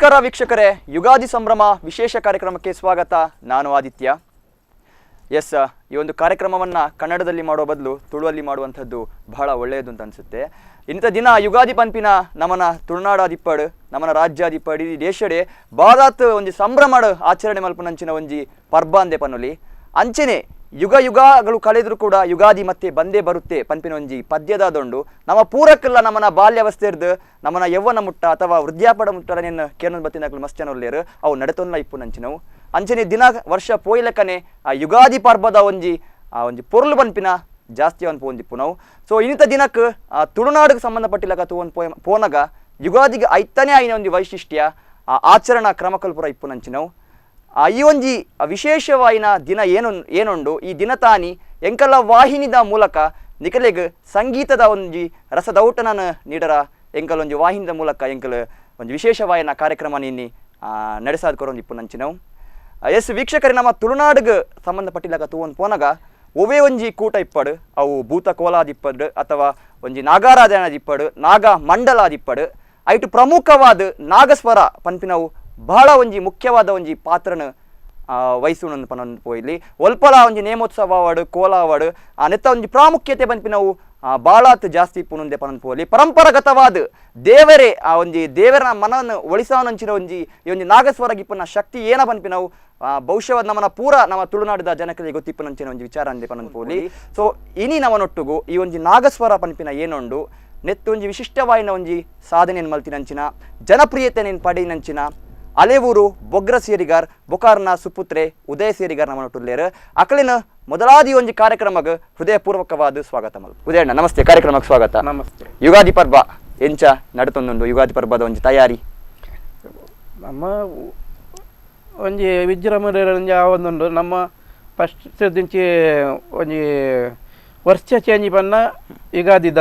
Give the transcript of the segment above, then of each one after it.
ನಮಸ್ಕಾರ ವೀಕ್ಷಕರೇ, ಯುಗಾದಿ ಸಂಭ್ರಮ ವಿಶೇಷ ಕಾರ್ಯಕ್ರಮಕ್ಕೆ ಸ್ವಾಗತ. ನಾನು ಆದಿತ್ಯ. ಎಸ್, ಈ ಒಂದು ಕಾರ್ಯಕ್ರಮವನ್ನು ಕನ್ನಡದಲ್ಲಿ ಮಾಡೋ ಬದಲು ತುಳುವಲ್ಲಿ ಮಾಡುವಂಥದ್ದು ಬಹಳ ಒಳ್ಳೆಯದು ಅಂತ ಅನಿಸುತ್ತೆ. ಇಂಥ ದಿನ ಯುಗಾದಿ ಪನ್ಪಿನ ನಮನ ತುಳುನಾಡಾದಿಪ್ಪಡು, ನಮನ ರಾಜ್ಯಾದಿಪ್ಪಡು, ಈ ದೇಶಡೆ ಬಾದಾತ್ ಒಂಜಿ ಸಂಭ್ರಮಡ್ ಆಚರಣೆ ಮಲ್ಪುನಂಚಿನ ಒಂಜಿ ಪರ್ಬ ಅಂದೆ ಪನ್ನುಲಿ. ಅಂಚನೆ ಯುಗ ಯುಗಗಳು ಕಳೆದರೂ ಕೂಡ ಯುಗಾದಿ ಮತ್ತೆ ಬಂದೇ ಬರುತ್ತೆ ಪನ್ಪಿನ ಒಂಜಿ ಪದ್ಯದಾದೊಂಡು. ನಮ್ಮ ಪೂರಕ್ಕೆಲ್ಲ ನಮ್ಮನ ಬಾಲ್ಯಾವಸ್ಥೆರ್ದು ನಮ್ಮನ ಯೌವನ ಮುಟ್ಟ ಅಥವಾ ವೃದ್ಧಾಪಡ ಮುಟ್ಟ ನಿನ್ನ ಕೇನೊಂದು ಬತ್ತಿನಕ್ಲು ಮಸ್ತ್ ಜನ ಉಲ್ಲೇರು, ಅವು ನಡತೊಂದ್ಲ ಇಪ್ಪುನಂಚಿನವು. ಅಂಚನೆ ದಿನ ವರ್ಷ ಪೋಯ್ಲಕನೆ ಆ ಯುಗಾದಿ ಪರ್ಬದ ಒಂಜಿ ಆ ಒಂಜಿ ಪೊರ್ಲು ಪನ್ಪಿನ ಜಾಸ್ತಿ ಒಂದು ಪೋಂದಿಪ್ಪು ನಾವು. ಸೊ ಇನ್ನಿತ ದಿನಕ್ಕೆ ಆ ತುಳುನಾಡಿಗೆ ಸಂಬಂಧಪಟ್ಟಿಲ್ಲಕ ತೂವೊಂದು ಪೋನಗ ಯುಗಾದಿಗೆ ಐತನೇ ಆಯಿನ ಒಂಜಿ ವೈಶಿಷ್ಟ್ಯ ಆ ಆಚರಣಾ ಕ್ರಮಕಲ್ಪುರ ಇಪ್ಪುನಂಚಿನವು. ಈ ಒಂಜಿ ವಿಶೇಷವಾಯಿನ ದಿನ ಏನು ಏನುಂಡು ಈ ದಿನ ತಾನಿ ಎಂಕಲ ವಾಹಿನಿದ ಮೂಲಕ ನಿಕಲೆಗ್ ಸಂಗೀತದ ಒಂಜಿ ರಸದೌಟನ ನೀಡರ ಎಂಕಲ ಒಂಜಿ ವಾಹಿನಿದ ಮೂಲಕ ಎಂಕಲ ಒಂಜಿ ವಿಶೇಷವಾಯಿನ ಕಾರ್ಯಕ್ರಮ ನಿನ್ನಿ ನಡೆಸಾದ್ ಕೊರೊಂದು ಇಪ್ಪುನಂಚಿನವು. ಎಸ್ ವೀಕ್ಷಕರೇ, ನಮ್ಮ ತುಳುನಾಡಿಗೆ ಸಂಬಂಧಪಟ್ಟಿಲ್ಲಕ ತೂವೊಂದು ಪೋನಗ ಒವೇ ಒಂಜಿ ಕೂಟ ಇಪ್ಪಡು, ಅವು ಭೂತ ಕೋಲಾದಿಪ್ಪಡು ಅಥವಾ ಒಂಜಿ ನಾಗಾರಾಧನಾದಿಪ್ಪಡು, ನಾಗ ಮಂಡಲಾದಿಪ್ಪಡು, ಐಟು ಪ್ರಮುಖವಾದ ನಾಗಸ್ವರ ಪನ್ಪಿನವು ಬಹಳ ಒಂಜಿ ಮುಖ್ಯವಾದ ಒಂಜಿ ಪಾತ್ರನ ವಹಿಸುವನಂದು ಪನೊಂದು ಪೋಯಿಲಿ. ಒಲ್ಪಲ ಒಂಜಿ ನೇಮೋತ್ಸವ ಅವಾಡು, ಕೋಲ ಅವಾಡು, ಆ ನೆತ್ತ ಒಂಜಿ ಪ್ರಾಮುಖ್ಯತೆ ಪನ್ಪಿನವು ಬಾಳಾತ್ ಜಾಸ್ತಿ ಇಪ್ಪುನುಂದೆ ಪನೊಂದು ಪೋಲಿ. ಪರಂಪರಾಗತವಾದ ದೇವರೇ ಆ ಒಂಜಿ ದೇವರ ಮನವನ್ನು ಒಳಿಸವನಂಚಿನ ಒಂಜಿ ಈ ಒಂಜಿ ನಾಗಸ್ವರಗಿಪ್ಪುನ ಶಕ್ತಿ ಏನ ಪನ್ಪಿನವು ಬಹುಶಃ ನಮ್ಮನ ಪೂರ ನಮ್ಮ ತುಳುನಾಡಿದ ಜನಕರಿಗೆ ಗೊತ್ತಿಪ್ಪುನಂಚಿನ ಒಂಜಿ ವಿಚಾರ ಅಂದೆ ಪನೊಂದು ಪೋಲಿ. ಸೊ ಇನಿ ನಮ್ಮನೊಟ್ಟುಗು ಈ ಒಂಜಿ ನಾಗಸ್ವರ ಪನ್ಪಿನ ಏನೊಂಡು ನೆತ್ತು ಒಂಜಿ ವಿಶಿಷ್ಟವಾಯಿನ ಒಂಜಿ ಸಾಧನೆಯನ್ನು ಮಲ್ತಿನಂಚಿನ ಜನಪ್ರಿಯತೆಯನ್ನು ಪಡೆಯಿನಂಚಿನ ಅಲೆವೂರು ಬೊಗ್ರ ಸೇರಿಗಾರ್ ಬೊಕಾರ್ನ ಸುಪುತ್ರೆ ಉದಯ ಸೇರಿಗಾರ್ ನಮ್ಮನೊಟ್ಟುಲ್ಲೇರು. ಅಕಲಿನ ಮೊದಲಾದಿ ಒಂಜಿ ಕಾರ್ಯಕ್ರಮಕ್ಕೆ ಹೃದಯಪೂರ್ವಕವಾದ ಸ್ವಾಗತ ಮಲ್. ಉದಯಣ್ಣ ನಮಸ್ತೆ, ಕಾರ್ಯಕ್ರಮಕ್ಕೆ ಸ್ವಾಗತ. ನಮಸ್ತೆ. ಯುಗಾದಿ ಪರ್ಬ ಎಂಚ ನಡತೊಂದುಂಡು, ಯುಗಾದಿ ಪರ್ಬದ ಒಂಜಿ ತಯಾರಿ? ನಮ್ಮ ಒಂಜಿ ವಿಜೃಂಭಣೆ ಒಂಜಿ ಆವೊಂದುಂಡು. ನಮ್ಮ ಫಸ್ಟ್ ದಿಂಚಿ ಒಂಜಿ ವರ್ಷ ಚೇಂಜ್ ಪನ್ನ ಯುಗಾದಿ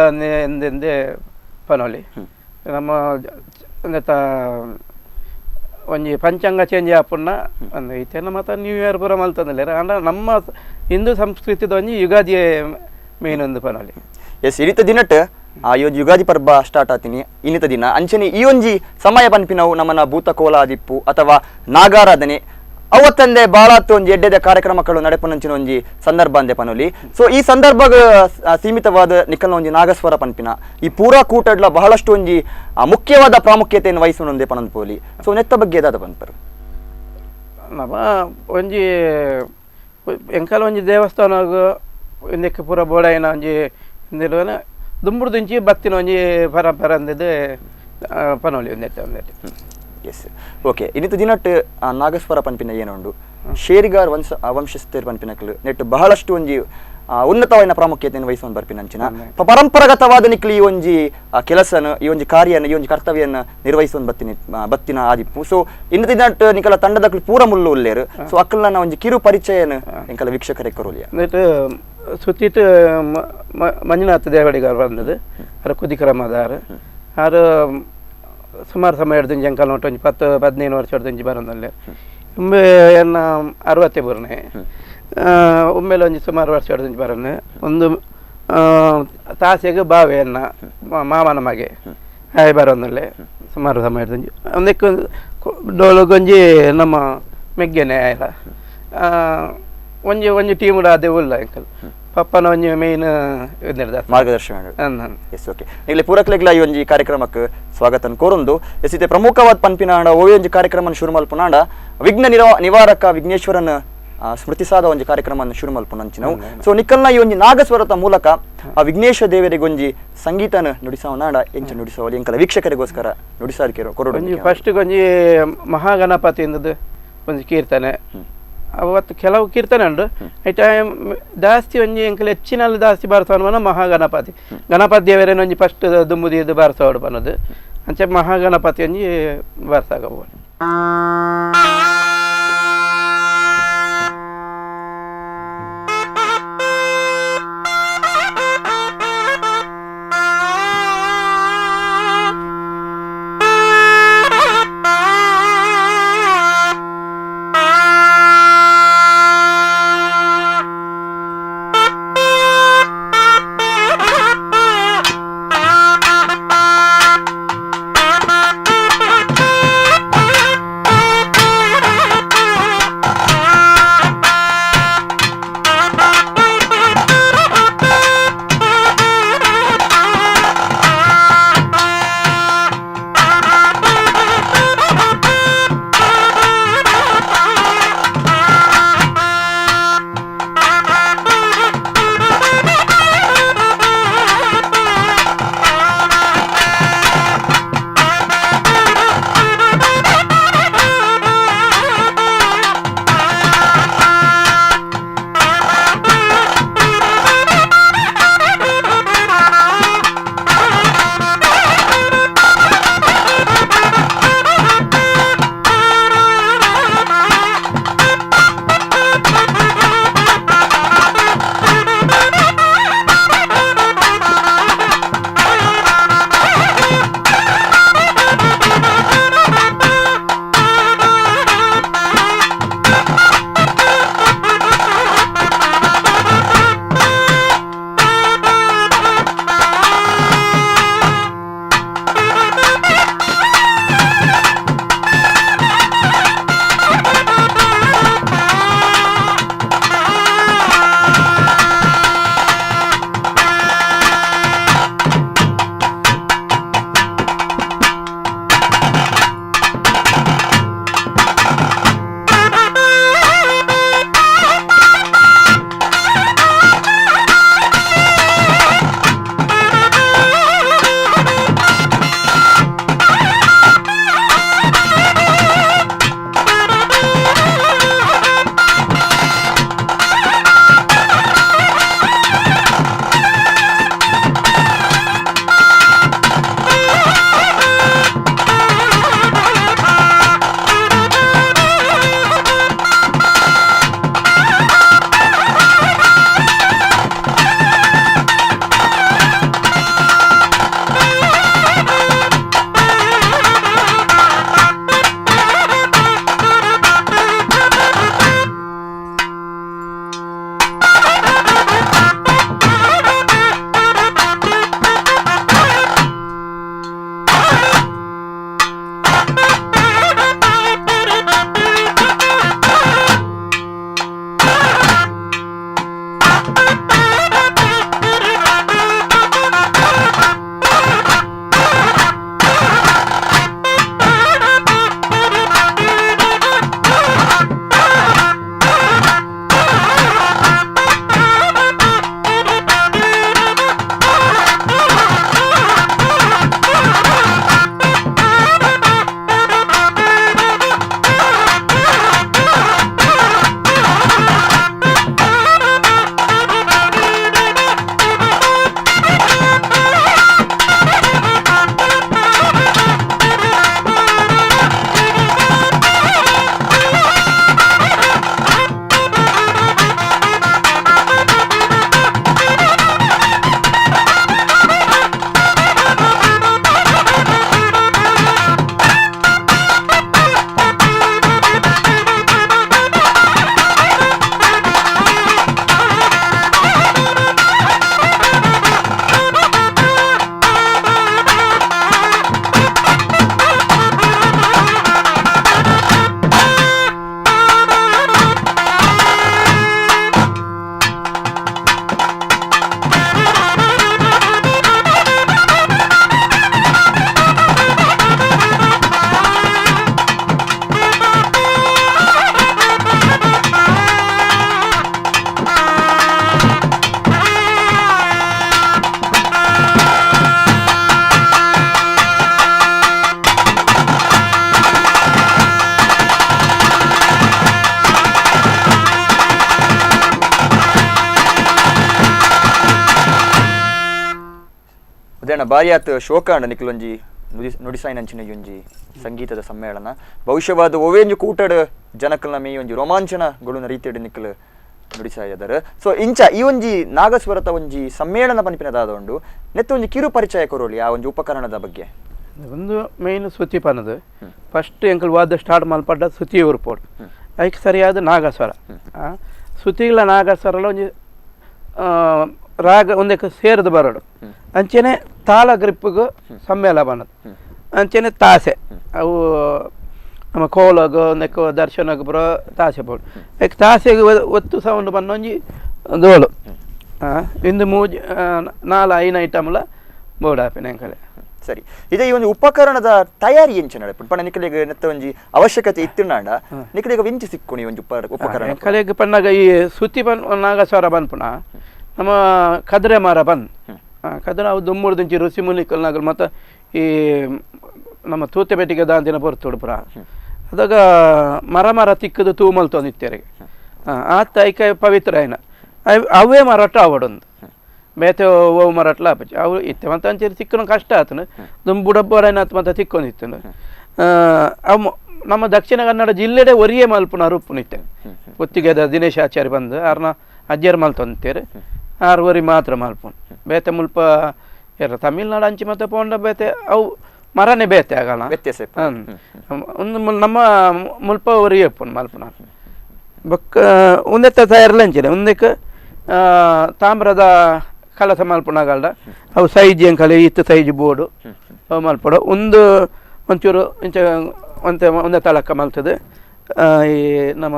ಎಂದೆಂದೇ ಪನೊಲಿ. ನಮ್ಮ ಒಂದೆತ ಒಂಜಿ ಪಂಚಾಂಗ ಚೇಂಜ್ ಆಪುಂಡ ಅಂದ್ ಇತ್ತೆನ ಮಾತ ನ್ಯೂ ಇಯರ್ ಪೂರ ಮಲ್ತೊಂದುಲ್ಲೆರ್. ಆಂಡ ನಮ್ಮ ಹಿಂದೂ ಸಂಸ್ಕೃತಿದ ಒಂಜಿ ಯುಗಾದಿ ಮೇನ್ ಒಂದು ಪನೊಲಿ. ಎಸ್, ಇನಿತ ದಿನಟ್ ಆ ಈ ಒಂಜಿ ಯುಗಾದಿ ಪರ್ಬ ಸ್ಟಾರ್ಟ್ ಆತೀನಿ ಇನ್ನಿತ ದಿನ. ಅಂಚನೆ ಈ ಒಂಜಿ ಸಮಯ ಪನ್ಪಿನವು ನಮ್ಮನ ಭೂತ ಕೋಲಾದಿಪ್ಪು ಅಥವಾ ನಾಗಾರಾಧನೆ ಅವತ್ತಂದೆ ಬಾಳಾತ್ ಒಂಜಿ ಎಡ್ಡೆದ ಕಾರ್ಯಕ್ರಮಗಳು ನಡೆಪುನಂಚಿನ ಒಂಜಿ ಸಂದರ್ಭ ಅಂದೆ ಪನೊಲಿ. ಸೊ ಈ ಸಂದರ್ಭ ಸೀಮಿತವಾದ ನಿಕಲ್ನ ಒಂಜಿ ನಾಗಸ್ವರ ಪನ್ಪಿನ ಈ ಪೂರಾ ಕೂಟಡ್ಲ ಬಹಳಷ್ಟು ಒಂಜಿ ಮುಖ್ಯವಾದ ಪ್ರಾಮುಖ್ಯತೆಯನ್ನು ವಹಿಸುವಂದೆ ಪನೊಂದು ಪೋಲಿ. ಸೊ ನೆತ್ತ ಬಗ್ಗೆ ಏದಾದ ಪನ್ಪರು? ನಮ್ಮ ಒಂಜಿ ಎಂಕಲ ಒಂಜಿ ದೇವಸ್ಥಾನಗ್ ಇಂದಕ್ಕೆ ಪೂರ ಬೋಡಾಯಿನ ಒಂಜಿ ಇಂದಿರುವನ ದುಂಬುಡ್ದಿಂಚಿ ಬತ್ತಿನ ಒಂಜಿ ಪರಂಪರೆ ಅಂದಿದ್ದು ಪನೊಲಿ ಒಂದೆತ್ತೆ ಒಂದೆತ್ತೆ. Yes, okay. ಇನ್ನಿತ ದಿನಟ್ ನಾಗಸ್ವರ ಪನ್ಪಿನ ಏನುಂಡು ಶೇರಿಗಾರ್ ವಂಶಸ್ಥರು ಪನ್ಪಿನಕ್ಲು ನೆಟ್ಟು ಬಹಳಷ್ಟು ಒಂಜಿ ಉನ್ನತವಾದ ಪ್ರಾಮುಖ್ಯತೆಯನ್ನು ವಹಿಸುವಂತ ಬರ್ಪಿನಂಚಿನ ಪರಂಪರಾಗತವಾದ ನಿಕ್ಲು ಈ ಒಂಜಿ ಕೆಲಸನ, ಈ ಒಂಜಿ ಕಾರ್ಯನ, ಈ ಒಂಜಿ ಕರ್ತವ್ಯನ ನಿರ್ವಹಿಸುವಂತ ಬತ್ತಿನ ಬತ್ತಿನ ಆದಿಪ್ಪು. ಸೊ ಇನ್ನಿತ ದಿನಟ್ ನಿಕಲ ತಂಡದಕ್ಲು ಪೂರ ಮುಲ್ಲು ಉಲ್ಲೇರು. ಸೊ ಅಕ್ಕಲ್ನ ಒಂಜಿ ಕಿರು ಪರಿಚಯನ ಎಂಕಲ ವೀಕ್ಷಕರೇ ಕೊರೋಲಿಯ. ನೆಟ್ ಸುತ್ತಿಟ್ಟು ಮಂಜುನಾಥ ದೇವಡಿಗಾರ್ ಬಂದದ್ದು, ಅರ ಕುದಿಕ್ರಮದಾರ ಆರು ಸುಮಾರು ಸಮಯ ಹಿಡ್ದಿಂಚಿ ಎಂಕಲ್ ನೋಟ್ ಒಂಜಿ 10-15 ವರ್ಷ ಹಿಡ್ದಿಂಚಿ ಬರೋದಲ್ಲೇ. ಉಂಬೆ ಎನ್ನ ಅರವತ್ತೆ ಬೂರ್ನೆ ಒಮ್ಮೆಲೆ ಒಂಜಿ ಸುಮಾರು ವರ್ಷ ಹಿಡ್ದಿಂಚಿ ಬರೋನೆ. ಒಂದು ತಾಸೆಗೆ ಬಾವೆ ಎನ್ನ ಮಾಮನ ಮಗೆ ಆಯ್ ಬರೋದಲ್ಲೇ ಸುಮಾರು ಸಮಯ ಹಿಡ್ದಿಂಚಿ. ಒಂದಕ್ಕೆ ಡೋಲುಗೊಂಜಿ ನಮ್ಮ ಮೆಗ್ಗೆನೆ ಆಯ್ಲ ಒಂಜಿ ಒಂಜಿ ಟೀಮ್ ಅದೇ ಉಲ್ಲ ಎಂಕಲ್ ಪಪ್ಪನ ಒಂಜಿ ಮೇನ್ ಮಾರ್ಗದರ್ಶನ. Yes, okay. ಇಲ್ಲಿ ಪೂರಕ್ಲೆಗ್ಲ ಈ ಒಂಜಿ ಕಾರ್ಯಕ್ರಮಕ್ಕೆ ಸ್ವಾಗತ ಕೋರೊಂದು. ಎಸ್, ಇತ್ತೆ ಪ್ರಮುಖವಾದ ಪನ್ಪಿನಾಂಡ ಓವೇ ಒಂಜಿ ಕಾರ್ಯಕ್ರಮ ಶುರು ಮಲ್ಪುನಾಂಡ ವಿಘ್ನ ನಿವಾರಕ ವಿಘ್ನೇಶ್ವರನ ಸ್ಮೃತಿಸಾದ ಒಂಜಿ ಕಾರ್ಯಕ್ರಮ ಶುರು ಮಲ್ಪುನಂಚಿನವು. ಸೊ ನಿಕ್ಕಲ್ನ ಈ ಒಂಜಿ ನಾಗಸ್ವರದ ಮೂಲಕ ಆ ವಿಘ್ನೇಶ್ವರ ದೇವರಿಗೆ ಒಂಜಿ ಸಂಗೀತನ ನುಡಿಸವನಾಂಡ ಎಂಚ ನುಡಿಸವಲ್ಲಿ ಎಂಕಲ ವೀಕ್ಷಕರಿಗೋಸ್ಕರ ನುಡಿಸಾರಿಕೆ ಕೊರೊಡು. ಒಂಜಿ ಫಸ್ಟ್ ಒಂಜಿ ಮಹಾಗಣಪತಿ ಇಂದದ್ದು ಒಂಜಿ ಕೀರ್ತನೆ, ಅವತ್ತು ಕೆಲವು ಕೀರ್ತನೆ ಉಂಟು. ಈ ಟೈಮ್ ಜಾಸ್ತಿ ಒಂಜಿ ಎಂಕಲ್ ಹೆಚ್ಚಿನಲ್ಲಿ ಜಾಸ್ತಿ ಬಾರಿಸೋನು ಮಹಾಗಣಪತಿ ಗಣಪತಿ ದೇವರೇನ ಒಂಜಿ ಫಸ್ಟ್ ದುಂಬುದಿದ್ದು ಬಾರಿಸೋಡು ಬನ್ನೋದು. ಅಂಚೆ ಮಹಾಗಣಪತಿ ಒಂಜಿ ಬಾರಿಸಾಗಬಹುದು. Bye. ಉದಯಣ್ಣ ಬಾರಿಯಾತ್ ಶೋಕಾಂಡ ನಿಕ್ಲೊಂಜಿ ನುಡಿಸಾಯಿನಂಚಿನ ಒಂಜಿ ಸಂಗೀತದ ಸಮ್ಮೇಳನ ಭವಿಷ್ಯವಾದ ಒವೇಂಜಿ ಕೂಟಡ್ ಜನಕಲ್ನ ಮೇ ಒಂಜಿ ರೋಮಾಂಚನ ಗೊಳುನ ರೀತಿಯಡ್ ನಿಕ್ಲು ನುಡಿಸಾಯದರು. ಸೊ ಇಂಚ ಈ ಒಂಜಿ ನಾಗಸ್ವರತ ಒಂಜಿ ಸಮ್ಮೇಳನ ಪನ್ಪಿನದಾದ ಉಂಡು ನೆತ್ತ ಒಂಜಿ ಕಿರು ಪರಿಚಯ ಕೊರೋಲಿ ಆ ಒಂಜಿ ಉಪಕರಣದ ಬಗ್ಗೆ. ಒಂದು ಮೇನ್ ಸುತಿ ಪನ್ನದು ಫಸ್ಟ್ ಎಂಕಲ್ ವಾದ ಸ್ಟಾರ್ಟ್ ಮಲ್ಪಡ್ಡ ಸುತಿ ಉರ್ಪೋಡು ಐಕ್ ಸರಿಯಾದ ನಾಗಸ್ವರ ಸುತಿಗಳ ನಾಗಸ್ವರಲ ಒಂಜಿ ರಾಗ ಒಂದಕ್ಕೆ ಸೇರಿದು ಬರೋಡು ಅಂಚೆನೆ ತಾಳ ಗ್ರಿಪ್ಪಿಗೂ ಸಮ್ಮೇಳ ಬನ್ನದು ಅಂಚೆನೆ ತಾಸೆ ಅವು ನಮ್ಮ ಕೋಲಗು ಒಂದಕ್ಕೆ ದರ್ಶನಕ್ಕೆ ಬರೋ ತಾಸೆ ಬೋಡು ಯಾಕೆ ತಾಸೆಗೆ ಒತ್ತು ಸೌಂಡ್ ಬನ್ನೊಂಜಿ ದೋಳು ಇಂದು ಮೂಜಿ ನಾಲ್ ಐನು ಐಟಮ್ಲ ಬೋರ್ಡ್ ಆಪಿನ ಎಂಕಲೆ. ಸರಿ, ಇದೇ ಈ ಒಂದು ಉಪಕರಣದ ತಯಾರಿ ಎಂಚ ನಡಪುಂಡು ಪಂಡ ನಿಕಲೆಗ್ ನೆತ್ತ ಒಂಜಿ ಅವಶ್ಯಕತೆ ಇತ್ತಿನಾಂಡ ನಿಕಲೆಗ್ ವಿಂಚಿ ಸಿಕ್ಕುನಿ ಒಂಜಿ ಉಪಕರಣ ನಿಕಲೆಗ್ ಪನ್ನಾಗ ಈ ಸುತಿ ಪನ್ ನಾಗಸ್ವರ ಪನ್ಪುನ ನಮ್ಮ ಕದ್ರೆ ಮರ ಪನ್ ಕದ್ರೆ ಅವು ದುಮ್ಮುಡ್ದಿಂಚಿ ಋಷಿ ಮುನಿಕಲ್ನಾಗಲು ಮತ್ತು ಈ ನಮ್ಮ ತೂತೆಪೇಟಿಗೆ ದಾಂತಿನ ಪೊರ್ತುಡು ಪುರ ಅದಾಗ ಮರ ಮರ ತಿಕ್ಕದು ತೂ ಮಲ್ತೊಂದಿತ್ತೇರಿಗೆ ಆತ ಐಕ ಪವಿತ್ರ ಆಯ್ನ ಅವೇ ಮರಟ ಅವಡೊಂದು ಬೇತೆ ಓವು ಮರಟ್ಲ ಆಪಚಿ ಅವು ಇತ್ತೆ ಮತ್ತು ಅಂಚೇರಿ ತಿಕ್ಕನ ಕಷ್ಟ ಆತನು ದುಂಬುಡಬ್ಬರೈನ ಆತು ಮತ್ತು ತಿಕ್ಕೊಂಡಿತ್ತನು. ಅವು ನಮ್ಮ ದಕ್ಷಿಣ ಕನ್ನಡ ಜಿಲ್ಲೆಡೆ ಒರಿಯೇ ಮಲ್ಪುನ ರೂಪುನಿತ್ತೆ ಒತ್ತಿಗೆದ ದಿನೇಶ್ ಆಚಾರ್ಯ ಬಂದು ಆರ್ನ ಅಜ್ಜರ್ ಮಲ್ತೊಂತೇರು ಆರು ಒರಿ ಮಾತ್ರ ಮಲ್ಪುನು ಬೇತೆ ಮುಲ್ಪ ಏರ ತಮಿಳ್ನಾಡು ಅಂಚಿ ಮತ್ತು ಪೋಂಡ ಬೇತೆ ಅವು ಮರನೇ ಬೇತೆ ಆಗಲ್ಲ ವ್ಯತ್ಯಾಸ ಒಂದು ನಮ್ಮ ಮುಲ್ಪ ಒರಿಯೇ ಉಪ್ಪುನು ಮಲ್ಪುನ ಬೊಕ್ಕ ಒಂದೆತ್ತ ತಯಾರಲ್ಲ ಅಂಚಿನ ಒಂದಕ್ಕೆ ತಾಮ್ರದ ಕಲಸ ಮಲ್ಪುನಗಲ್ಡ ಅವು ಸೈಜ್ ಎಂಕಲೆ ಇತ್ತು ಸೈಜ್ ಬೋರ್ಡು ಅವು ಮಲ್ಪಡು ಒಂದು ಒಂಚೂರು ಇಂಚ ಒಂತೆ ಒಂದೇ ತಳಕ ಮಲ್ತದೆ ಈ ನಮ್ಮ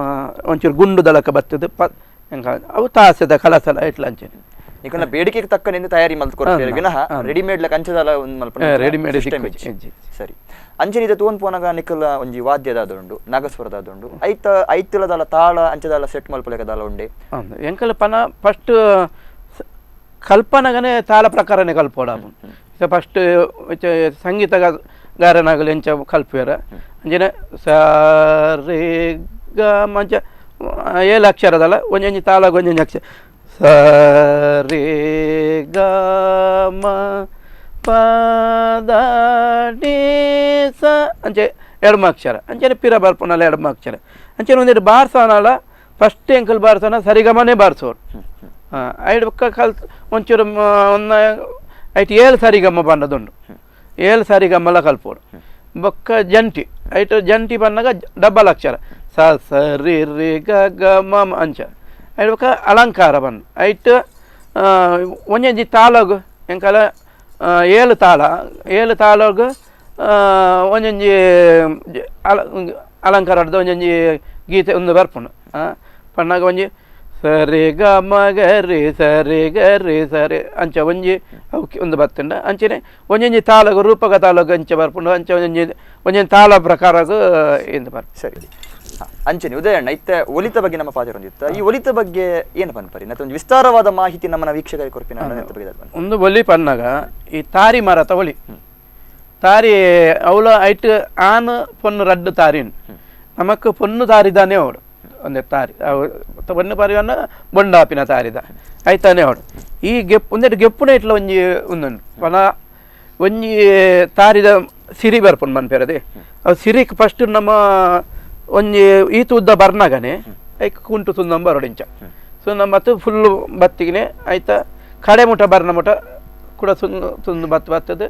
ಒಂಚೂರು ಗುಂಡು ದಳಕ ಬರ್ತದೆ ಪ ಎಂಕ ಅವು ತಾಸೆದ ಕಲಸಲ ಇಟ್ಲ ಅಂಚೆನೆ ನಿಕಲ್ನ ಬೇಡಿಕೆಗೆ ತಕ್ಕನೆಂದು ತಯಾರಿ ಮಲ್ತ್ ವಿನಃ ರೆಡಿಮೇಡ್ ಲಕ ಅಂಚದಲ ಒಂದು ಮಲ್ಪುನ ರೆಡಿಮೇಡ್. ಸರಿ, ಅಂಚನೆ ಇದು ತೂವನ್ ಪೋನಗ ನಿಕಲ್ ಒಂಜಿ ವಾದ್ಯದಾದ ಉಂಡು ನಾಗಸ್ವರದಾದ ಉಂಡು ಐತ ಐತಿಲದಾಲ ತಾಳ ಅಂಚದಾಲ ಸೆಟ್ ಮಲ್ಪಲೆಕದಾಲ ಉಂಡೆ ಎಂಕಲ್ ಪನ ಫಸ್ಟ್ ಕಲ್ಪನಗನೆ ತಾಳ ಪ್ರಕಾರನೇ ಕಲ್ಪೋಡ ಫಸ್ಟ್ ಸಂಗೀತಗಾರನಾಗಲಿ ಎಂಚ ಕಲ್ಪುವೆರ ಅಂಚನೆ ಸ ರೇ ಗ ಮಂಚ ಏಳು ಅಕ್ಷರದಲ್ಲ ಒಂಜೊಂಜಿ ತಾಳಗ್ ಒಂಜೊಂಜಿ ಅಕ್ಷರ ಸ ರೇ ಗ ಮ ಪ the D ಸ ಅಂಚೆ ಎಡಮ ಅಕ್ಷರ ಅಂಚನೆ ಪಿರ ಬರ್ಪುನಲ್ಲ ಎಡಮ ಅಕ್ಷರ ಅಂಚನೆ ಒಂದೆರಡು ಬಾರ್ಸೋನಲ್ಲ ಫಸ್ಟ್ ಎಂಕಲ್ ಬಾರ್ಸೋನ ಸರಿಗಮನೇ ಬಾರ್ಸೋರು ಐಡು ಬೊಕ್ಕ ಕಲ್ತ್ ಒಂಚೂರು ಒಂದು ಐಟ್ ಏಳು ಸರಿಗಮ್ಮ ಬಣ್ಣದುಂಡು ಏಳು ಸರಿಗಮ್ಮಲ ಕಲ್ಪೋಡು ಬೊಕ್ಕ ಜಂಟಿ ಐಟ್ ಜಂಟಿ ಬಣ್ಣಗ ಡಬ್ಬಲ್ ಅಕ್ಷರ ಸ ಸ ರಿ ರಿ ಗ ಗ ಮ ಅಂಚ ಐಟ್ ಬೊಕ್ಕ ಅಲಂಕಾರ ಬಣ್ಣ ಐಟ್ ಒಂಜೊಂಜಿ ತಾಳಗು ಎಂಕಲ ಏಳು ತಾಳ ಏಳು ತಾಳಗು ಒಂಜೊಂಜಿ ಅಲಂಕಾರ ಒಂಜೊಂಜಿ ಗೀತೆ ಒಂದು ಬರ್ಪುಂಡು ಪಣ್ಣಾಗ ಒಂಜಿ ಸರಿ ಗ ಮ ಗ ರಿ ಸರಿ ಗ ರಿ ಸರಿ ಅಂಚ ಒಂಜಿ ಅವಕ್ಕೆ ಒಂದು ಬತ್ತುಂಡ ಅಂಚನೆ ಒಂಜೊಂಜಿ ತಾಳಗು ರೂಪಕ ತಾಳಗು ಅಂಚ ಬರ್ಪುಂಡು ಅಂಚ ಒಂಜೊಂಜಿ ಒಂಜೊಂಜಿ ತಾಳ ಪ್ರಕಾರಗು ಎಂದು ಬರ್ಪು. ಸರಿ, ಅಂಚನೆ ಉದಯಣ್ಣ ಇತ್ತೆ ಒಲಿತ ಬಗ್ಗೆ ನಮ್ಮ ಪಾತ್ರ ಹೊಂದಿತ್ತ ಈ ಒಲಿತ ಬಗ್ಗೆ ಏನು ಪನ್ಪರಿ ಮತ್ತೆ ಒಂದು ವಿಸ್ತಾರವಾದ ಮಾಹಿತಿ ನಮ್ಮ ವೀಕ್ಷಕರಿಗೆ ಕೊರ್ಪಿನ ಬಗ್ಗೆ. ಒಂದು ಒಲಿ ಪನ್ನಾಗ ಈ ತಾರಿ ಮರತ ಒಲಿ ತಾರಿ ಅವಳ ಐಟ್ ಆನ್ ಪೊನ್ನು ರಡ್ಡು ತಾರಿ ನಮಕ್ ಪೊನ್ನು ತಾರಿದಾನೆ ಅವಳು ಒಂದೇ ತಾರಿ ಪೊನ್ನು ಪರಿವನ್ನ ಬೊಂಡಾಪಿನ ತಾರಿದ ಐತಾನೆ ಅವಳು ಈ ಗೆಪ್ ಒಂದೆರಡು ಗೆಪ್ಪುನ ಇಟ್ಲ ಒಂಜಿ ಒಂದೊಂದು ಪನ ಒಂಜಿ ತಾರಿದ ಸಿರಿ ಬರ್ಪುಂಡು ಮನ್ಪೆರದೆ ಅವು ಸಿರಿಕ್ ಫಸ್ಟ್ ನಮ್ಮ ಒಂಜಿ ಈತ ಉದ್ದ ಬರ್ನಾಗನೆ ಐಕ್ ಕುಂಟು ಸುಂದಂ ಬರೋಡು ಇಂಚ ಸುಂದಂ ಮತ್ತು ಫುಲ್ಲು ಬತ್ತಿಗೆ ಆಯ್ತಾ ಕಡೆ ಮುಟ ಬರ್ನ ಮುಟ ಕೂಡ ಸುಂದು ಸುಂದು ಬತ್ತು ಬರ್ತದೆ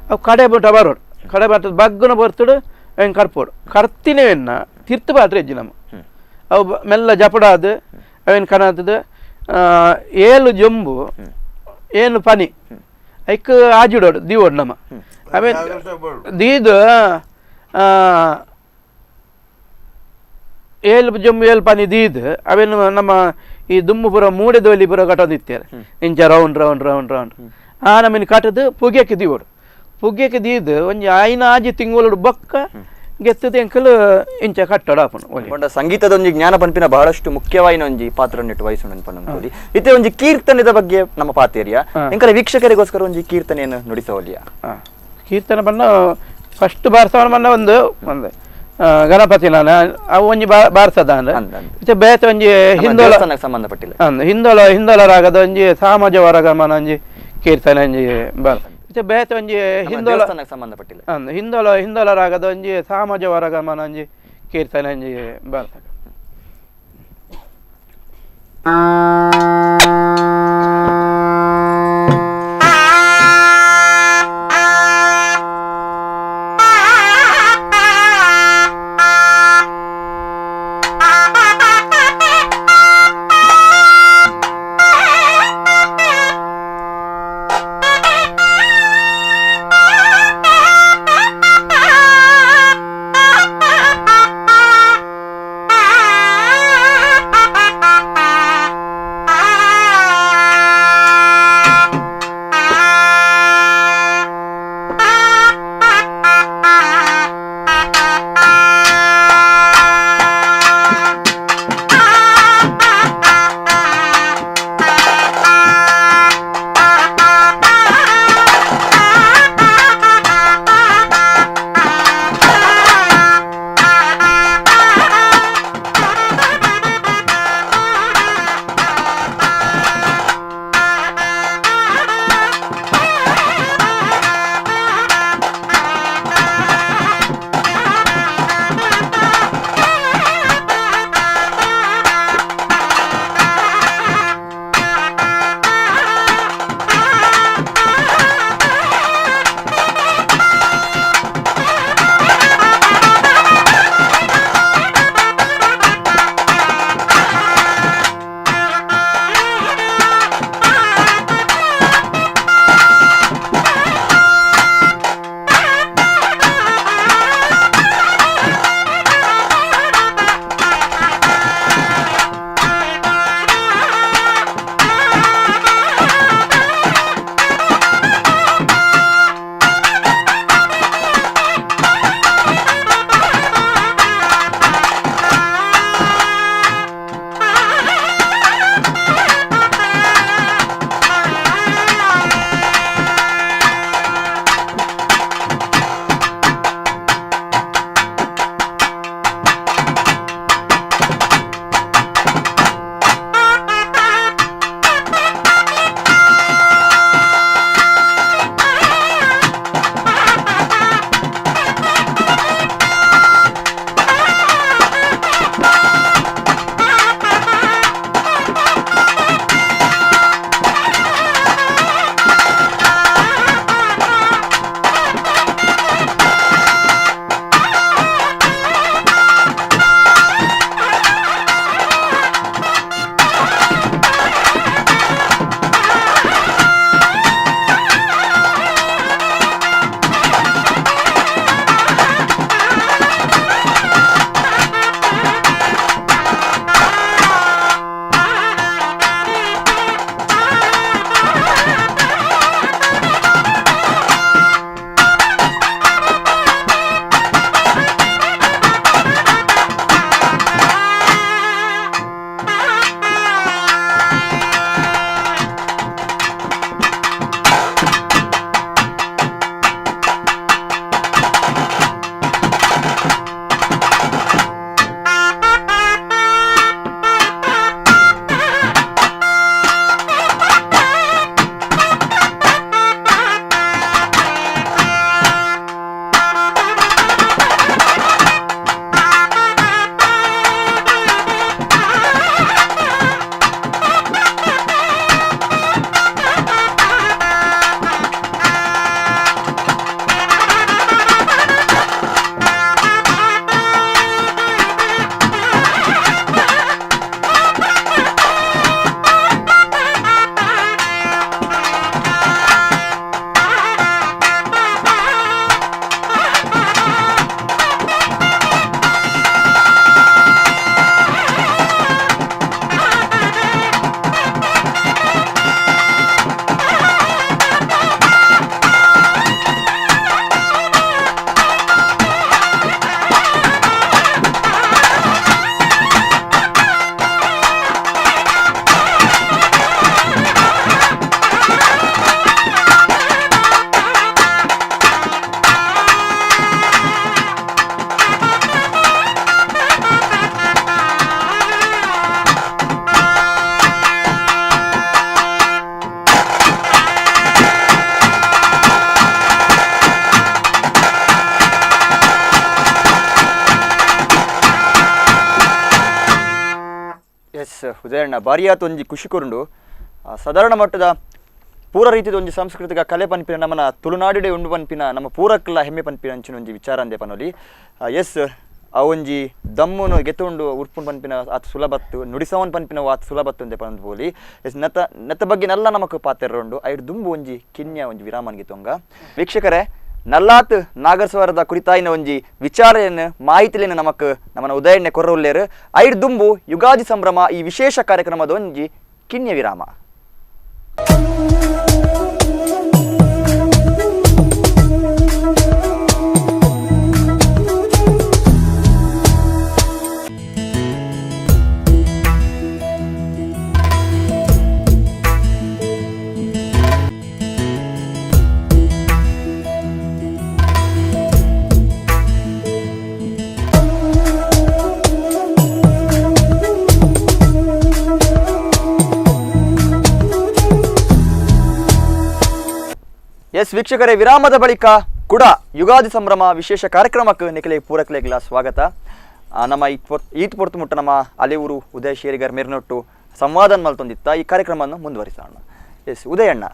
ಅವು ಕಡೆ ಮುಟ ಬರೋಡು ಕಡೆ ಬರ್ತದೆ ಬಗ್ಗುನ ಬರ್ತಡು ಹೆಂಗೆ ಕರ್ಪೋಡು ಕರ್ತಿನೇ ಎನ್ನ ತಿರ್ತು ಬಾತ್ರೆ ಹೆಜ್ಜೆ ನಮ್ಮ ಅವು ಮೆಲ್ಲ ಜಪಡಾದು ಅವೇನು ಕಾಣತ್ತದ ಏಳು ಜೊಂಬು ಏನು ಪನಿ ಐಕ್ ಆಜಿಡೋಡು ದೀವೋಡು ನಮ್ಮ ಆಮೇಲೆ ದೀದು ಏಳು ಜೊಂಬು ಏಳು ಪನಿ ದೀದು ಅವೇನು ನಮ್ಮ ಈ ದುಮ್ಮು ಪೂರ ಮೂಡೆದೊಲಿ ಪೂರ ಕಟ್ಟೋದಿತ್ತಾರೆ ಇಂಚ round round round round ಆ ನಮ್ಮನ್ನು ಕಟ್ಟದು ಪುಗ್ಯಕ್ಕೆ ದೀವೋಡು ಪುಗ್ಯಕ್ಕೆ ದೀದು ಒಂಜಿ ಐನ ಆಜಿ ತಿಂಗಳು ಬೊಕ್ಕ ಗೆತ್ತದ ಎಂಕಲ್ ಇಂಚ ಕಟ್ಟಡ ಪಂಡ ಸಂಗೀತದ ಒಂಜಿ ಜ್ಞಾನ ಪನ್ಪಿನ ಬಹಳಷ್ಟು ಮುಖ್ಯವಾಯಿನ ಒಂಜಿ ಪಾತ್ರವನ್ನು ವಹಿಸುಂಡು ಪನ್ನೊಂದು ಇತ್ತೆ ಒಂಜಿ ಕೀರ್ತನೆದ ಬಗ್ಗೆ ನಮ್ಮ ಪಾತೇರಿಯ ಎಂಕಲ ವೀಕ್ಷಕರಿಗೋಸ್ಕರ ಒಂಜಿ ಕೀರ್ತನೆಯನ್ನು ನುಡಿಸೋಲಿಯ. ಕೀರ್ತನೆ ಬಣ್ಣ ಫಸ್ಟ್ ಬಾರ್ಸವನ ಬಣ್ಣ ಒಂದು ಒಂದು ಗಣಪತಿ ನಾನು ಅವು ಒಂಜಿ ಬಾರ್ಸದ ಅಂದ್ರೆ ಬೇತೆ ಒಂಜಿ ಹಿಂದೋಳ ಸಂಬಂಧಪಟ್ಟಿಲ್ಲ ಹಿಂದೋಳ ಹಿಂದೋಳ ರಾಗದ ಒಂಜಿ ಸಾಮಾಜ ವರಗಮನ ಒಂಜಿ ಕೀರ್ತನೆ ಒಂಜಿ ಬಾರ್ಸ. ಇತ್ತೆ ಬೇತೆ ಒಂಜಿ ನಮ್ಮ ಹಿಂದೋಲ ದೇವಸ್ಥಾನಕ್ಕೆ ಸಂಬಂಧಪಟ್ಟಿಲ್ಲ. ಅಂದ್ ಹಿಂದೋಲ ಹಿಂದೋಲ ರಾಗದ ಒಂಜಿ ಸಾಮಾಜ ವರಗಮನ ಒಂಜಿ ಕೀರ್ತನೆ ಒಂಜಿ ಬರ್ತದೆ. Ah! S ಉದಯಣ್ಣ ಬಾರಿಯಾತ ಒಂಜಿ ಖುಷಿ ಕೊರುಂಡು. ಸಾಧಾರಣ ಮಟ್ಟದ ಪೂರ ರೀತಿದ ಒಂಜಿ ಸಾಂಸ್ಕೃತಿಕ ಕಲೆ ಪನ್ಪಿನ ನಮ್ಮನ ತುಳುನಾಡಿಡೆ ಉಂಡು ಪನ್ಪಿನ ನಮ್ಮ ಪೂರಕ್ಲ ಹೆಮ್ಮೆ ಪನ್ಪಿನ ಅಂಚಿನ ಒಂಜಿ ವಿಚಾರ ಅಂದೆ ಪನೊಲಿ. ಎಸ್ ಆ ಒಂಜಿ ದಮ್ಮುನು ಗೆತುಂಡು ಉರ್ಪುಂಡು ಪನ್ಪಿನ ಆತ್ ಸುಲಭತ್ತು, ನುಡಿಸವನ್ ಪನ್ಪಿನ ಆತ್ ಸುಲಭತ್ತು ಅಂದೆ ಪನೊಂದು ಪೋಲಿ. ಎಸ್ ನತ ನೆತ್ತ ಬಗ್ಗೆ ನಲ್ಲ ನಮಕ್ ಪಾತೆರ ಉಂಡು. ಐಡ್ ದುಂಬು ಒಂಜಿ ಕಿನ್ಯ ಒಂಜಿ ವಿರಾಮನ್ ಗೆತೊಂಗ. ವೀಕ್ಷಕರೇ, ನಲ್ಲಾತ್ ನಾಗಸ್ವರದ ಕುರಿತಾಯಿನ ಒಂಜಿ ವಿಚಾರೆಯನ್ನು ಮಾಹಿತಿಯನ್ನು ನಮಕ್ ನಮ್ಮನ ಉದಯಣ್ಣೆ ಕೊರ್ರುಲ್ಲೇರು. ಐಡ್ ದುಂಬು ಯುಗಾದಿ ಸಂಭ್ರಮ ಈ ವಿಶೇಷ ಕಾರ್ಯಕ್ರಮದ ಒಂಜಿ ಕಿನ್ಯ ವಿರಾಮ. ಎಸ್ ವೀಕ್ಷಕರೇ, ವಿರಾಮದ ಬಳಿಕ ಕೂಡ ಯುಗಾದಿ ಸಂಭ್ರಮ ವಿಶೇಷ ಕಾರ್ಯಕ್ರಮಕ್ಕೆ ನಿಖಲೆ ಪೂರಕಲೆಗಳ ಸ್ವಾಗತ. ನಮ್ಮ ಈತ್ ಪೊರ್ತು ಮುಟ್ಟ ನಮ್ಮ ಅಲೆಯೂರು ಉದಯ ಶೇರಿಗರ್ ಮೇರ್ನೊಟ್ಟು ಸಂವಾದ ಮಲ್ತೊಂದಿತ್ತ ಈ ಕಾರ್ಯಕ್ರಮವನ್ನು ಮುಂದುವರಿಸೋಣ. ಎಸ್ ಉದಯಣ್ಣ,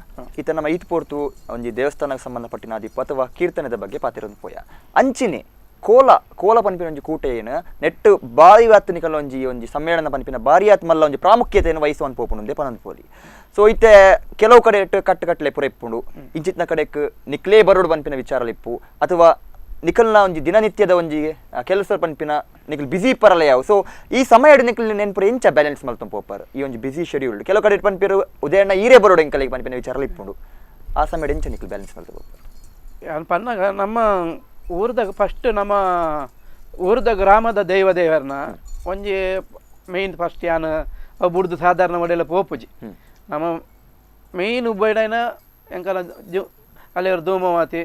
ಈತ ನಮ್ಮ ಈತ್ ಪೊರ್ತು ಒಂಜಿ ದೇವಸ್ಥಾನಕ್ಕೆ ಸಂಬಂಧಪಟ್ಟಿನ ದೀಪ ಅಥವಾ ಕೀರ್ತನದ ಬಗ್ಗೆ ಪಾತಿರೊಂದು ಪೋಯ. ಅಂಚಿನೆ ಕೋಲ ಕೋಲ ಪನ್ಪಿನ ಒಂಜಿ ಕೂಟ ಏನು ನೆಟ್ಟು ಬಾರಿ ನಿಕಲ ಒಂಜಿ ಒಂಜಿ ಸಮ್ಮೇಳನ ಪನ್ಪಿನ ಬಾರಿ ಆತ್ ಮಲ್ಲ ಒಂಜಿ ಪ್ರಾಮುಖ್ಯತೆಯನ್ನು ವಹಿಸುವಂತ ಪೋಪುಂಡು ಪನಂದ್ ಪೋಲಿ. ಸೊ ಇತ್ತೆ ಕೆಲವು ಕಡೆ ಕಟ್ಟು ಕಟ್ಟಲೆ ಪುರ ಇಪ್ಪುಂಡು, ಇಂಚಿತ್ನ ಕಡೆಕ್ ನಿಕ್ಲೇ ಬರೋಡು ಪನ್ಪಿನ ವಿಚಾರ ಇಪ್ಪು, ಅಥವಾ ನಿಕಲ್ನ ಒಂಜಿ ದಿನನಿತ್ಯದ ಒಂಜಿ ಕೆಲಸ ಪನ್ಪಿನ ನಿಕಲ್ ಬಿಸಿ ಪರಲ್ಲ ಯಾವು. ಸೊ ಈ ಸಮಯ ನಿಕಲ್ ನೆನ್ಪುರ ಎಂಚ ಬ್ಯಾಲೆನ್ಸ್ ಮಲ್ತೊಂದು ಪೋಪರ್ ಈ ಒಂಜಿ ಬಿಸಿ ಶೆಡ್ಯೂಲ್. ಕೆಲವು ಕಡೆ ಪನ್ಪಿರು ಉದಯಣ್ಣ ಈರೇ ಬರೋಡು ಎಂಕಲಿಗೆ ಪನ್ಪಿನ ವಿಚಾರ ಇಪ್ಪುಂಡು, ಆ ಸಮಯ ಎಂಚ ನಿಕಲ್ ಬ್ಯಾಲೆನ್ಸ್ ಮಲ್ತ ಪೋಪರ್? ಪನ್ನಾಗ ನಮ್ಮ ಊರ್ದಾಗ ಫಸ್ಟ್ ನಮ್ಮ ಊರ್ದ ಗ್ರಾಮದ ದೈವ ದೇವರನ್ನ ಒಂಜಿ ಮೇಯ್ನ್ ಫಸ್ಟ್ ಯಾನ್ ಅವು ಬುಡ್ದು ಸಾಧಾರಣ ಒಡೆಲ್ಲ ಪೋಪುಜಿ. ನಮ್ಮ ಮೇಯ್ನ್ ಉಬ್ಬೈಡೈನ ಎಂಕಲ ಜು ಅಲ್ಲಿಯವ್ರ ಧೂಮವಾತಿ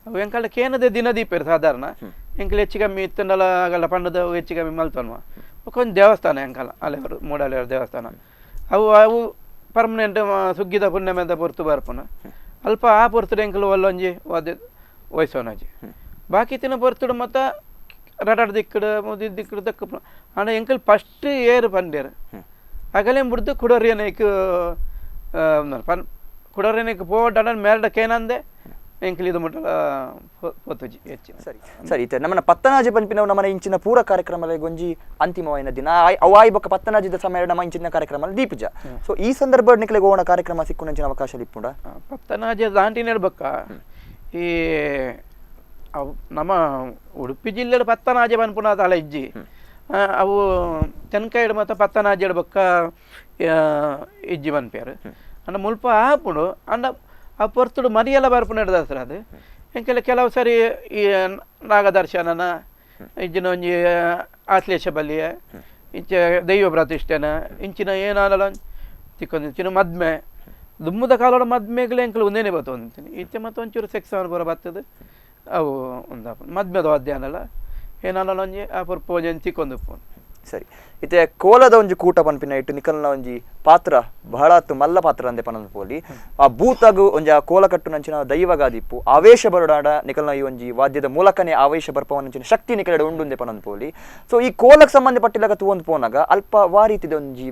ಅವು ಎಂಕಲ ಕೇನದೆ ದಿನ ದೀಪೇರು ಸಾಧಾರಣ ಎಂಕಲ್ ಹೆಚ್ಚು ಕಮ್ಮಿ ಇತ್ತಂಡಲ ಆಗಲ್ಲ ಪಂಡದ ಹೆಚ್ಚು ಕಮ್ಮಿ ಮಲ್ತನ್ವ. ಒಂದು ದೇವಸ್ಥಾನ ಎಂಕಲ ಅಲ್ಲಿಯವರು ಮೂಡಲಿಯವ್ರ ದೇವಸ್ಥಾನ ಅವು ಅವು ಪರ್ಮನೆಂಟ್ ಸುಗ್ಗಿದ ಪುಣ್ಯಮೆದ ಪೊರ್ತು ಬರ್ಪುನ ಅಲ್ಪ ಆ ಪೊರ್ತುಡು ಎಂಕಲು ಒಲ್ಲೊಂಜಿ ಒದೆ ವಯಸ್ಸೋನಜಿ. ಬಾಕಿ ತಿನ್ನ ಪೊರ್ತುಡು ಮತ್ತ ರಡಡ್ ದಿಕ್ಕಡು ಮುದಿ ದಿಕ್ಕಡು ದಕ್ಕ ಆಂಡ ಎಂಕಲ್ ಫಸ್ಟ್ ಏರು ಪಂಡೇರು ಅಗಲೇಂ ಬುಡ್ದು ಕುಡೋರಿಯನೈಕ್ ಪನ್ ಕುಡೋರಿಯನೈಕ್ ಪೋಡ ಮೇರಡ ಕೇನಂದೆ ಎಂಕಲ್ ಇದು ಮುಟ್ಟಲ ಪೋತುಜಿ ಹೆಚ್ಚು. ಸರಿ ಸರಿ, ಇತ್ತೆ ನಮ್ಮನ ಪತ್ತನಾಜೆ ಪನ್ಪಿನವು ನಮ್ಮನ ಇಂಚಿನ ಪೂರ ಕಾರ್ಯಕ್ರಮ ಒಂಜಿ ಅಂತಿಮವಾಯಿನ ದಿನ ಅವಾಯಿ ಬೊಕ್ಕ ಪತ್ತನಾಜಿದ ಸಮಯ ನಮ್ಮ ಇಂಚಿನ ಕಾರ್ಯಕ್ರಮ ದೀಪಜ. ಸೊ ಈ ಸಂದರ್ಭ ನಿಕ್ಲೆಗ್ ಓಣ ಕಾರ್ಯಕ್ರಮ ಸಿಕ್ಕುನಂಚಿನ ಅವಕಾಶ ಇಪ್ಪುಂಡ? ಪತ್ತನಾಜೆ ದಾಂಟಿನ ಬೊಕ್ಕ ಈ ಅವು ನಮ್ಮ ಉಡುಪಿ ಜಿಲ್ಲೆಡ್ ಪತ್ತನಾಜೆ ಪನ್ಪುನ ತಲ ಇಜ್ಜಿ. ಅವು ತೆನ್ಕಾಯಿಡ್ ಮತ್ತು ಪತ್ತನಾಜೆಡ್ ಬೊಕ್ಕ ಇಜ್ಜಿ ಪನ್ಪೇರು. ಅಂಡ ಮುಲ್ಪ ಆಪುಂಡು ಅಂಡ ಆ ಪೊರ್ತುಡು ಮರಿಯೆಲ್ಲ ಬರ್ಪುನ ದಸರಾ ಅದು ಎಂಕೆಲ್ಲ ಕೆಲವು ಸರಿ ಈ ನಾಗದರ್ಶನನ ಇಂಚಿನ ಒಂಜಿ ಆಶ್ಲೇಷ ಬಲಿಯ ಇಂಚ ದೈವ ಪ್ರತಿಷ್ಠೆನ ಇಂಚಿನ ಏನಾದಲ ತಿಕ್ಕೊಂದು ಇಂಚಿನ ಮದ್ಮೆ ದುಮ್ಮದ ಕಾಲದ ಮದ್ಮೆಗಳು ಎಂಕಲು ಒಂದೇನೆ ಬರ್ತೊಂತೀನಿ. ಇತ್ತೆ ಮತ್ತು ಒಂಚೂರು ಸೆಕ್ಸ್ ಪೂರ ಬರ್ತದೆ ಅವು ಒಂದು ಮದ್ಮೆದ ಅಧ್ಯಯನಲ್ಲ ಏನಾದಲ ಒಂಜಿ ಆ ಪೊರ್ಪು ಒಂಜಿ ತಿಕ್ಕೊಂದು. ಸರಿ, ಇತ್ತೆ ಕೋಲದ ಒಂಜಿ ಕೂಟ ಪನ್ಪಿನ ಇಟ್ಟು ನಿಕಲ್ನ ಒಂಜಿ ಪಾತ್ರ ಬಹಳ ಮಲ್ಲ ಪಾತ್ರ ಅಂದೆ ಪನೊಂದು ಪೋಲಿ. ಆ ಭೂತಗು ಒಂಜಿ ಆ ಕೋಲ ಕಟ್ಟುನಂಚಿನ ದೈವಗಾದಿಪ್ಪು ಆವೇಶ ಬರೋಡಾಡ ನಿಕಲ್ನ ಈ ಒಂಜಿ ವಾದ್ಯದ ಮೂಲಕನೇ ಆವೇಶ ಬರ್ಪವನಂಚಿನ ಶಕ್ತಿ ನಿಕಲೆಡೆ ಉಂಡುಂದೆ ಪನೊಂದು ಪೋಲಿ. ಸೊ ಈ ಕೋಲಕ್ಕೆ ಸಂಬಂಧಪಟ್ಟಿಲಾಗ ತೂವೊಂದು ಪೋನಾಗ ಅಲ್ಪ ವಾ ರೀತಿದ ಒಂಜಿ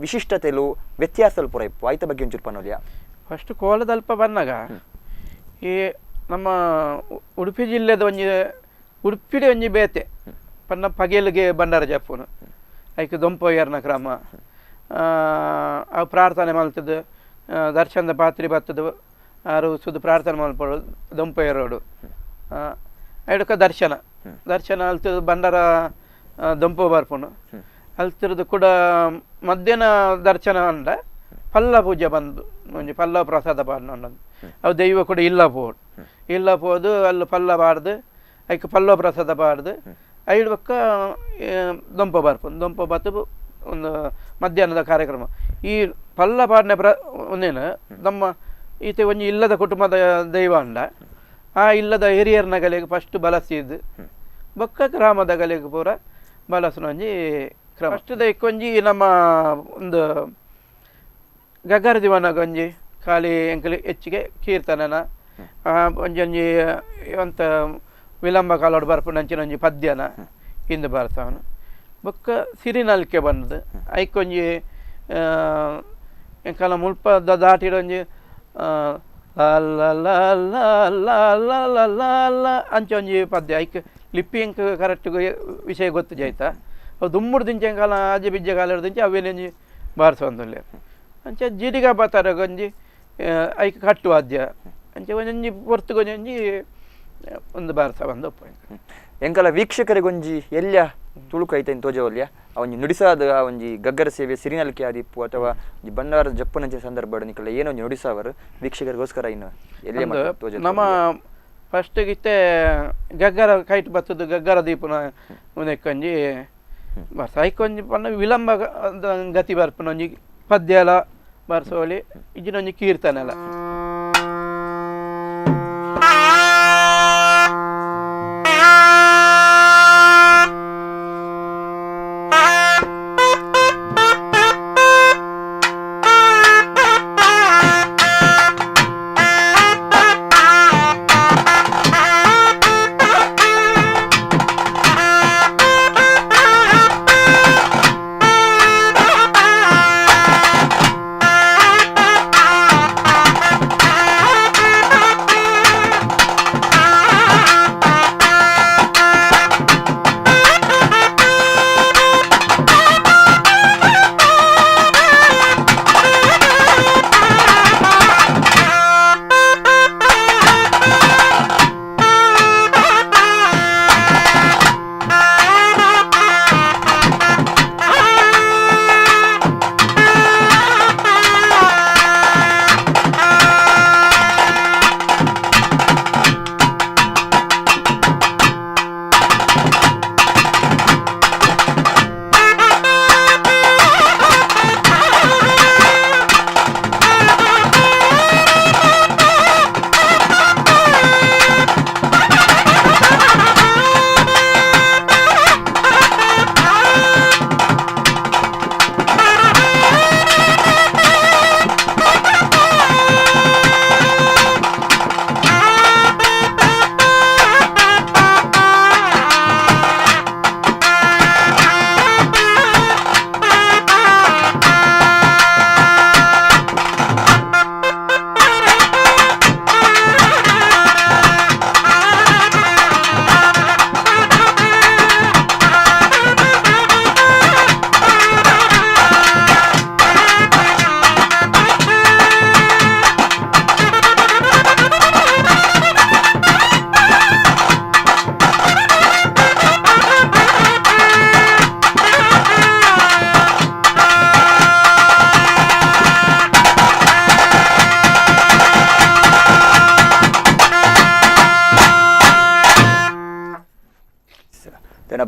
ವಿಶಿಷ್ಟತೆಲು ವ್ಯತ್ಯಾಸಲು ಪೂರ ಇಪ್ಪು ಆಯ್ತ ಬಗ್ಗೆ ಒಂಚೂರು ಪನೊಲಿಯಾ? ಫಸ್ಟ್ ಕೋಲದ ಅಲ್ಪ ಬಂದಾಗ ಈ ನಮ್ಮ ಉಡುಪಿ ಜಿಲ್ಲೆದ ಒಂಜಿ ಉಡುಪಿಡೆ ಒಂಜಿ ಬೇತೆ ಪನ್ನ ಪಗೆಲ್ಗೆ ಭಂಡಾರ ಜಪ್ಪುನು ಐಕ್ ದೊಂಪೊಯ್ಯರ್ನ ಕ್ರಮ ಅವು ಪ್ರಾರ್ಥನೆ ಮಲ್ತದ್ದು ದರ್ಶನದ ಪಾತ್ರಿ ಬತ್ತದು ಆರು ಸುದ್ದು ಪ್ರಾರ್ಥನೆ ಮಲ್ಪಡು ದೊಂಪೊಯ್ಯರೋಡು ಐಡುಕ ದರ್ಶನ ದರ್ಶನ ಅಲ್ತದ ಭಂಡಾರ ದೊಂಪು ಬರ್ಪುನು ಅಲ್ತಿರದು ಕೂಡ ಮಧ್ಯಾಹ್ನ ದರ್ಶನ ಅಂಡ ಪಲ್ಲ ಪೂಜೆ ಬಂದು ಒಂಜಿ ಪಲ್ಲ ಪ್ರಸಾದ ಪಾಡ್ನ ಅವು ದೈವ ಕೂಡ ಇಲ್ಲ ಪೋಡು ಇಲ್ಲ ಪೋದು ಅಲ್ಲಿ ಪಲ್ಲ ಬಾಡ್ದು ಐಕ್ ಪಲ್ಲ ಪ್ರಸಾದ ಪಾಡ್ದು ಐಡು ಬೊಕ್ಕ ದೊಂಪ ಬರ್ಪುನು ದೊಂಪ ಬತ್ತು ಒಂದು ಮಧ್ಯಾಹ್ನದ ಕಾರ್ಯಕ್ರಮ. ಈ ಪಲ್ಲ ಪಾಡನೆ ಪ್ರ ಒಂದೇನು ನಮ್ಮ ಈತೆ ಒಂಜಿ ಇಲ್ಲದ ಕುಟುಂಬದ ದೈವ ಅಂಡ ಆ ಇಲ್ಲದ ಹಿರಿಯರ್ನ ಗಲೆಗೆ ಫಸ್ಟ್ ಬಲಸಿದ್ದು ಬೊಕ್ಕ ಗ್ರಾಮದ ಗಲೆಗೆ ಪೂರ ಬಲಸುನ ಒಂಜಿ ಕ್ರಮ. ಫಸ್ಟ್ ದೈಕೊಂಜಿ ನಮ್ಮ ಒಂದು ಗಗ್ಗರ ದಿವನಗ ಒಂಜಿ ಖಾಲಿ ಎಂಕಲಿ ಹೆಚ್ಚಿಗೆ ಕೀರ್ತನನ ಒಂಜೊಂಜಿ ಅಂತ ವಿಳಂಬ ಕಾಲೋಡು ಬರ್ಪುನಂಚಿನ ಒಂಜಿ ಪದ್ಯನ ಇಂದು ಬರ್ತಾವನು. ಬೊಕ್ಕ ಸಿರಿನಲ್ಕೆ ಬಂದದು ಐಕೊಂಜಿ ಎಂಕಲ ಮುಲ್ಪ ದಾಟಿಡೊಂಜಿ ಅಂಚ ಒಂಜಿ ಪದ್ಯ ಐಕ್ ಲಿಪಿ ಎಂಕ್ ಕರೆಕ್ಟ್ ವಿಷಯ ಗೊತ್ತು ಜಾಯ್ತಾ ಅವು ದುಮ್ಮುಡು ದಿಂಚ ಎಂಕಲ ಆಜೆ ಬಿಜ್ಜೆ ಕಾಲ ದಿಂಚ ಅವೇನೊಂಜಿ ಬಾರಿಸೊಂದುಲ್ಲೆ ಅಂಚ ಜೀಡಿಗ ಬಾತಾರಗೊಂಜಿ ಐಕ್ ಕಟ್ಟುವಾದ್ಯ ಅಂಚ ಒಂಜೊಂಜಿ ಪೊರ್ತುಗೊಂಜೊಂಜಿ ಒಂದು ಬಾರ್ಸ ಬಂದು ಎಂಕಲ ವೀಕ್ಷಕರಿಗೊಂಜಿ ಎಲ್ಯ ತುಳುಕು ಐತೈನ್ ತೋಜವಲ್ಯ ಆ ಒಂಜಿ ನುಡಿಸಾದ ಆ ಒಂಜಿ ಗಗ್ಗರ ಸೇವೆ ಸಿರಿನಲ್ಕೆ ಆದಿಪ್ಪು ಅಥವಾ ಒಂಜಿ ಬಂಡಾರ ಜಪ್ಪುನಂಚಿನ ಸಂದರ್ಭ ನಿಕಲ ಏನೋ ಒಂಜಿ ನುಡಿಸಾವರು ವೀಕ್ಷಕರಿಗೋಸ್ಕರ ಇನ್ನು ಎಲ್ಯ ತೋಜ ನಮ್ಮ ಫಸ್ಟ್ ಇತ್ತೆ ಗಗ್ಗರ ಕೈಟ್ ಬತ್ತದು ಗಗ್ಗರ ದೀಪನ ಒಂದಕ್ಕೊಂಜಿ ಬರ್ಸ ಐಕೊಂಜಿ ಪನ್ನ ವಿಳಂಬ ಗತಿ ಬರ್ಪುನ ಒಂಜಿ ಪದ್ಯ ಎಲ್ಲ ಬರ್ಸೋಲಿ ಇಜ್ಜಿನೊಂಜಿ ಕೀರ್ತನೆ ಎಲ್ಲ.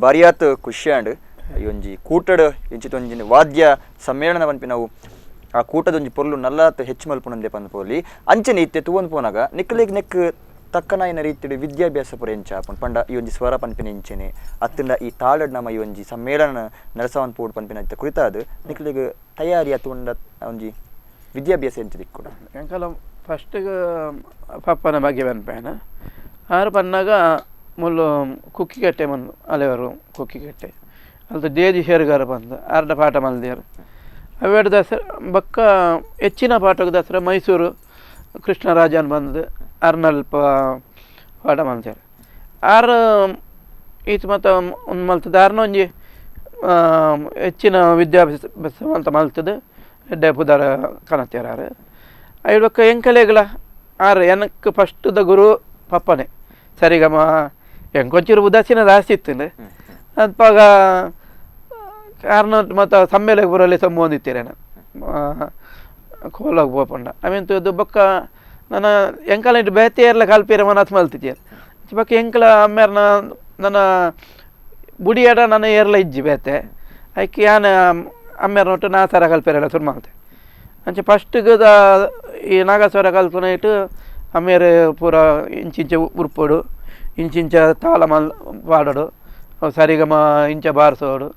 ಬಾರಿಯಾತ್ ಖುಷಿಯಾಂಡ್ ಈ ಒಂಜಿ ಕೂಟಡ್ ಇಂಚಿತೊಂಜಿ ವಾದ್ಯ ಸಮ್ಮೇಳನ ಪನ್ಪಿ ನಾವು ಆ ಕೂಟದೊಂಜಿ ಪೊರ್ಲು ನಲ್ಲಾತ್ ಹೆಚ್ಚು ಮಲ್ಪುನಂದೆ ಪನ್ಪೋಲಿ ಅಂಚನೆ ಇತ್ತೆ ತೂವೊಂದು ಪೋನಾಗ ನಿಕ್ಲೆಗ್ ನೆಕ್ ತಕ್ಕನಾಯಿನ ರೀತಿಡ್ ವಿದ್ಯಾಭ್ಯಾಸ ಪೂರ ಎಂಚ ಆಪುಂಡು ಪಂಡ ಈ ಒಂಜಿ ಸ್ವರ ಪನ್ಪಿನ ಎಂಚನೆ ಅತ್ತಂಡ ಈ ತಾಳಡ್ ನಮ ಈ ಒಂಜಿ ಸಮ್ಮೇಳನ ನಡಸವನ್ ಪೋಡು ಪನ್ಪಿನ ಇತ್ತ ಕುರಿತಾದ್ ನಿಕ್ಲೆಗ್ ತಯಾರಿ ಅತ್ತುಂಡ ಒಂಜಿ ವಿದ್ಯಾಭ್ಯಾಸ ಎಂಚ ದಿಕ್ಕುಡು ಎಂಕಲ ಫಸ್ಟ್ ಪಪ್ಪನ ಬಗ್ಗೆ ಪನ್ಪೇನ ಆರು ಪನ್ನಾಗ ಮುಲ್ಲು ಕುಕ್ಕಿಕಟ್ಟೆ ಮನ್ ಅಲೆವರು ಕುಕ್ಕಿಕಟ್ಟೆ ಅಲ್ತ ದೇಜಿ ಶೇರ್ಗಾರ ಬಂದು ಅರ್ಧ ಪಾಠ ಮಲ್ದೇರು ಅವೆರಡು ದಸರಾ ಬಕ್ಕ ಹೆಚ್ಚಿನ ಪಾಠಕ್ಕೆ ದಸರಾ ಮೈಸೂರು ಕೃಷ್ಣರಾಜನ್ ಬಂದು ಅರ್ನಲ್ಪ ಪಾಠ ಮಲ್ತೇರು ಆರು ಈತ ಮತ್ತು ಒಂದು ಮಲ್ತದ ಆರ್ನ ಒಂಜಿ ಹೆಚ್ಚಿನ ವಿದ್ಯಾಭ್ಯಾಸ ಮಲ್ತ ಮಲ್ತದ ಎಡ್ಡೆ ಪುದಾರ ಕನತೇರು ಆರು ಐದು ಬಕ್ಕ ಎಂಕಲೆಗಳ ಆರು ಎನಕ್ಕೆ ಫಸ್ಟ್ದ ಗುರು ಪಪ್ಪನೆ ಸರಿಗಮ ಎಂಕೊಂಚೂರು ಉದಾಸೀನ ಜಾಸ್ತಿ ಇತ್ತು ಅದ್ಪಾಗ ಕಾರಣ ಮತ್ತು ಸಮ್ಮೇಳಕ್ಕೆ ಬರೋಲ್ಲಿ ಸಂಬಂಧಿತ್ತೀರೇನ ಕೋಲಾಗ ಪೋಪಂಡ ಆಮೇಲೆ ಬೊಕ್ಕ ನನ್ನ ಎಂಕಲ ಇಟ್ಟು ಬೇತೆ ಏರ್ಲ ಕಲ್ಪೀರ ಮನಸ್ ಮಲ್ತಿದ್ದೆ ಬೊಕ್ಕ ಎಂಕಲ ಅಮ್ಮೇರ್ನ ನನ್ನ ಬುಡಿಯಾಡ ನನ್ನ ಏರ್ಲ ಇಜ್ಜಿ ಬೇತೆ ಐಕೆ ಯಾನ ಅಮ್ಮೇರ್ನ ಒಟ್ಟು ನಾ ಸರ ಕಲ್ಪೇರೆಲ್ಲ ಶುರು ಮಾಡ್ತೆ ಅಂಚೆ ಫಸ್ಟ್ಗೆ ಈ ನಾಗಸ್ವರ ಕಲ್ಪನ ಇಟ್ಟು ಅಮ್ಮೇರು ಪೂರ ಇಂಚಿಂಚ ಉರ್ಪೋಡು ಇಂಚಿಂಚ ತಾಳ ಮಲ್ ಪಾಡೋಡು ಸರಿಗಮ ಇಂಚ ಬಾರಿಸೋಡು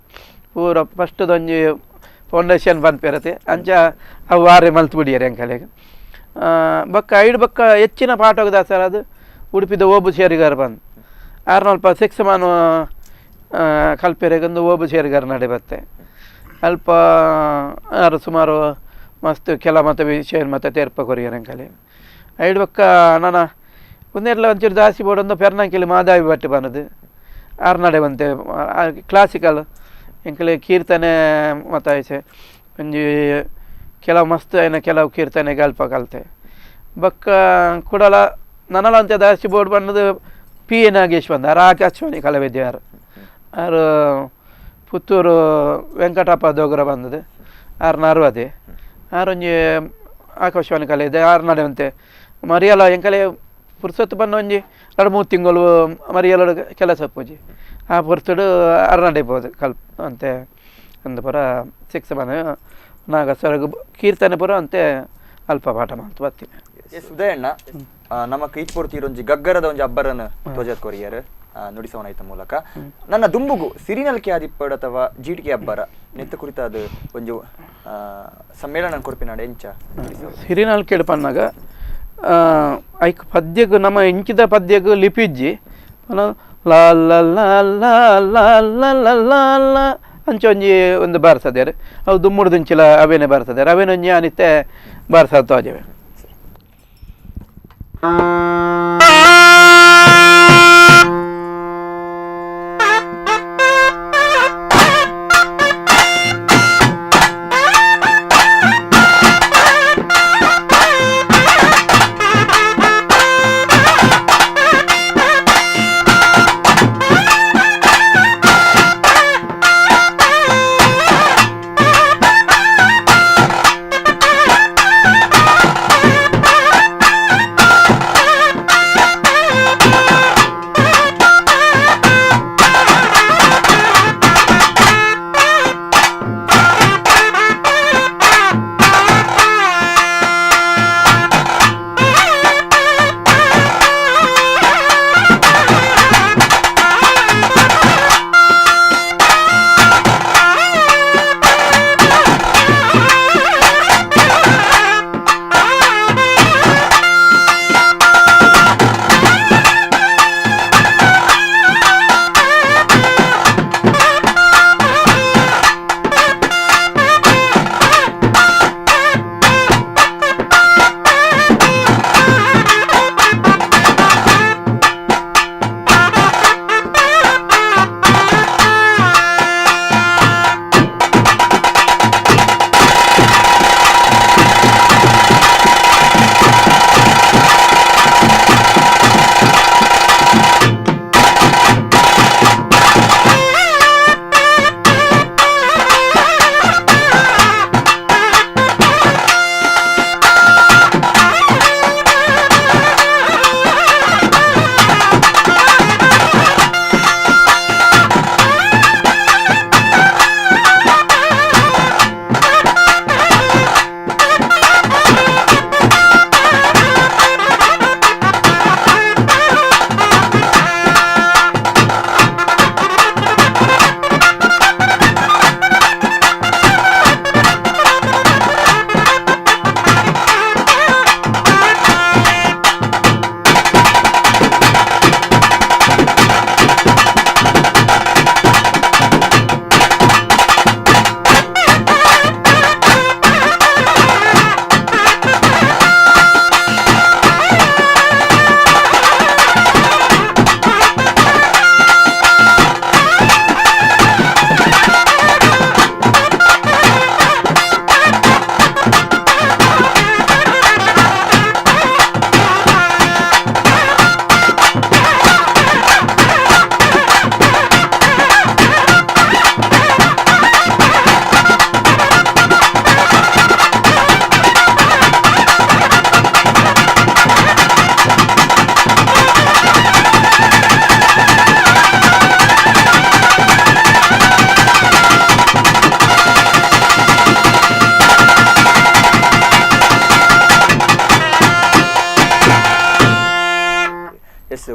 ಪೂರ ಫಸ್ಟ್ದೊಂಜಿ ಫೌಂಡೇಶನ್ ಪನ್ಪಿರತ್ತೆ ಅಂಚ ಅವು ವಾರೆ ಮಲ್ತ್ ಬಿಡಿಯರು ಎಂಕಲೆಗ್ ಬೊಕ್ಕ ಐಡ್ ಬೊಕ್ಕ ಹೆಚ್ಚಿನ ಪಾಠ ಸರ್ ಅದು ಉಡುಪಿದ ಓಬು ಶೇರಿಗಾರ ಬಂದು ಆರ್ನಲ್ಪ ಸಿಕ್ಸ್ ಮಾನು ಕಲ್ಪೆರೆಗೊಂದು ಓಬು ಸೇರ್ಗಾರ ನಡೆ ಬತ್ತೆ ಅಲ್ಪ ಆರು ಸುಮಾರು ಮಸ್ತ್ ಕೆಲ ಮತ್ತು ವಿಷಯ ಮತ್ತು ತೇರ್ಪ ಕೊರಿಯರ್ ಅಂಕಲಿ ಐಡು ಬೊಕ್ಕ ನನ ಒಂದೆರ್ಲ ಒಂಚೂರು ಜಾಸ್ತಿ ಬೋಡೊಂದು ಪೆರ್ನಂಕಿಲಿ ಮಾದಾವಿ ಬಟ್ಟೆ ಬನ್ನದು ಆರು ನಡೆ ಬಂತೆ ಕ್ಲಾಸಿಕಲ್ ಎಂಕಲೆ ಕೀರ್ತನೆ ಮತ್ತು ಆಯ್ಸೆ ಒಂಜಿ ಕೆಲವು ಮಸ್ತ್ ಆಯ್ನ ಕೆಲವು ಕೀರ್ತನೆ ಗಲ್ಪ ಕಲ್ತೆ ಬೊಕ್ಕ ಕುಡಲ ನನಲ ಅಂತೆ ಜಾಸ್ತಿ ಬೋರ್ಡ್ ಬನ್ನದು ಪಿ ಎ ನಾಗೇಶ್ ಬಂದ ಆರು ಆಕಾಶವಾಣಿ ಕಲಾವಿದ್ಯಾರು ಆರು ಪುತ್ತೂರು ವೆಂಕಟಪ್ಪ ದೋಗ್ರ ಬಂದದ್ದು ಆರು ನರ್ವದೆ ಆರೊಂಜಿ ಆಕಾಶವಾಣಿ ಕಲೆ ಆರು ನಡೆ ಅಂತೆ ಮರಿಯಲ ಎಂಕಲೆ ಪುರ್ಸೊತ್ತು ಬನ್ನ ಒಂಜಿ ಎರಡು ಮೂರು ತಿಂಗಳು ಮರಿಯಲ ಕೆಲಸ ಪೂಜಿ ಆ ಪುರ್ಸೊಡು ಆರು ನಡೆ ಪೋದು ಕಲ್ಪ್ ಅಂತೆ ಅಂದ ಪೂರ ಸಿಕ್ಸ್ ಬನ್ನ ನಾಗಸ್ವರಗ್ ಕೀರ್ತನೆ ಪೂರ ಅಂತೆ ಅಲ್ಪ ಪಾಠ ಮಾಡ್ತು ಬರ್ತೀನಿ. ಎಸ್ ಉದಯಣ್ಣ, ನಮ್ಮ ಕೈಪೂರ್ತಿ ಇರೊಂಜಿ ಗಗ್ಗರದ ಒಂಜಿ ಅಬ್ಬರನ ಧ್ವಜ ಕೊರಿಯರ್ ನುಡಿಸವನಾಯ್ತ ಮೂಲಕ ನನ್ನ ದುಂಬುಗು ಸಿರಿನಲ್ಕೆ ಆದಿಪ್ಪಡ್ ಅಥವಾ ಜೀಟಿಗೆ ಅಬ್ಬರ ನೆತ್ತ ಕುರಿತಾದ ಒಂಜಿ ಸಮ್ಮೇಳನ ಕೊರ್ಪಿನಾಡ ಎಂಚ ಸಿರಿನಲ್ಕೆ ಪನ್ನಾಗ ಐಕ್ ಪದ್ಯಗ್ ನಮ್ಮ ಇಂಚಿದ ಪದ್ಯಗ್ ಲಿಪಿಜ್ಜಿ ಲಾ ಲಾ ಲಾ ಲಾ ಲಾ ಲಾ ಲಾ ಲಾ ಲಾ ಅಂಚ ಒಂಜಿ ಒಂದು ಬಾರ್ಸದೇರು ಅವು ದುಮ್ಮುಡ್ದಿಂಚಿಲ ಅವೇನೆ ಬಾರ್ಸದೇರು ಅವೇನೊಂಜಿ ಅನಿತೆ ಬಾರ್ಸದ ತೋಜವೆ.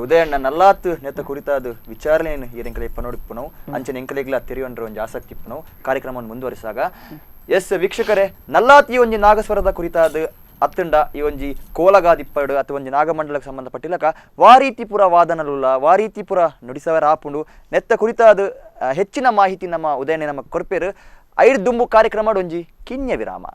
ಉದಯಣ್ಣ ನಲ್ಲಾತ್ ನೆತ್ತ ಕುರಿತಾದ ವಿಚಾರಣೆಯನ್ನು ಏರೆಂಕಲೆ ಇಪ್ಪ ನೋಡಿಪ್ಪು ಅಂಚನೆ ಎಂಕಲೆಗ್ಲ ತೆರೆಯುವಂಡ್ರ ಒಂಜಿ ಆಸಕ್ತಿ ಇಪ್ಪು ಕಾರ್ಯಕ್ರಮವನ್ನು ಮುಂದುವರಿಸಾಗ. ಎಸ್ ವೀಕ್ಷಕರೇ, ನಲ್ಲಾತ್ ಈ ಒಂಜಿ ನಾಗಸ್ವರದ ಕುರಿತಾದ ಅತ್ತಂಡ ಈ ಒಂಜಿ ಕೋಲಗಾದಿಪ್ಪಡು ಅಥವಾ ಒಂಜಿ ನಾಗಮಂಡಲಕ್ಕೆ ಸಂಬಂಧಪಟ್ಟಿಲ್ಲಕ ವಾರೀತಿ ಪುರ ವಾದನಲುಲ್ಲ ವಾರೀತಿ ಪುರ ನುಡಿಸವರ ಆಪುಂಡು ನೆತ್ತ ಕುರಿತಾದ ಹೆಚ್ಚಿನ ಮಾಹಿತಿ ನಮ್ಮ ಉದಯನೆ ನಮ್ಮ ಕೊರ್ಪೇರು ಐದು ದುಂಬು ಕಾರ್ಯಕ್ರಮ ಒಂಜಿ ಕಿನ್ಯ ವಿರಾಮ.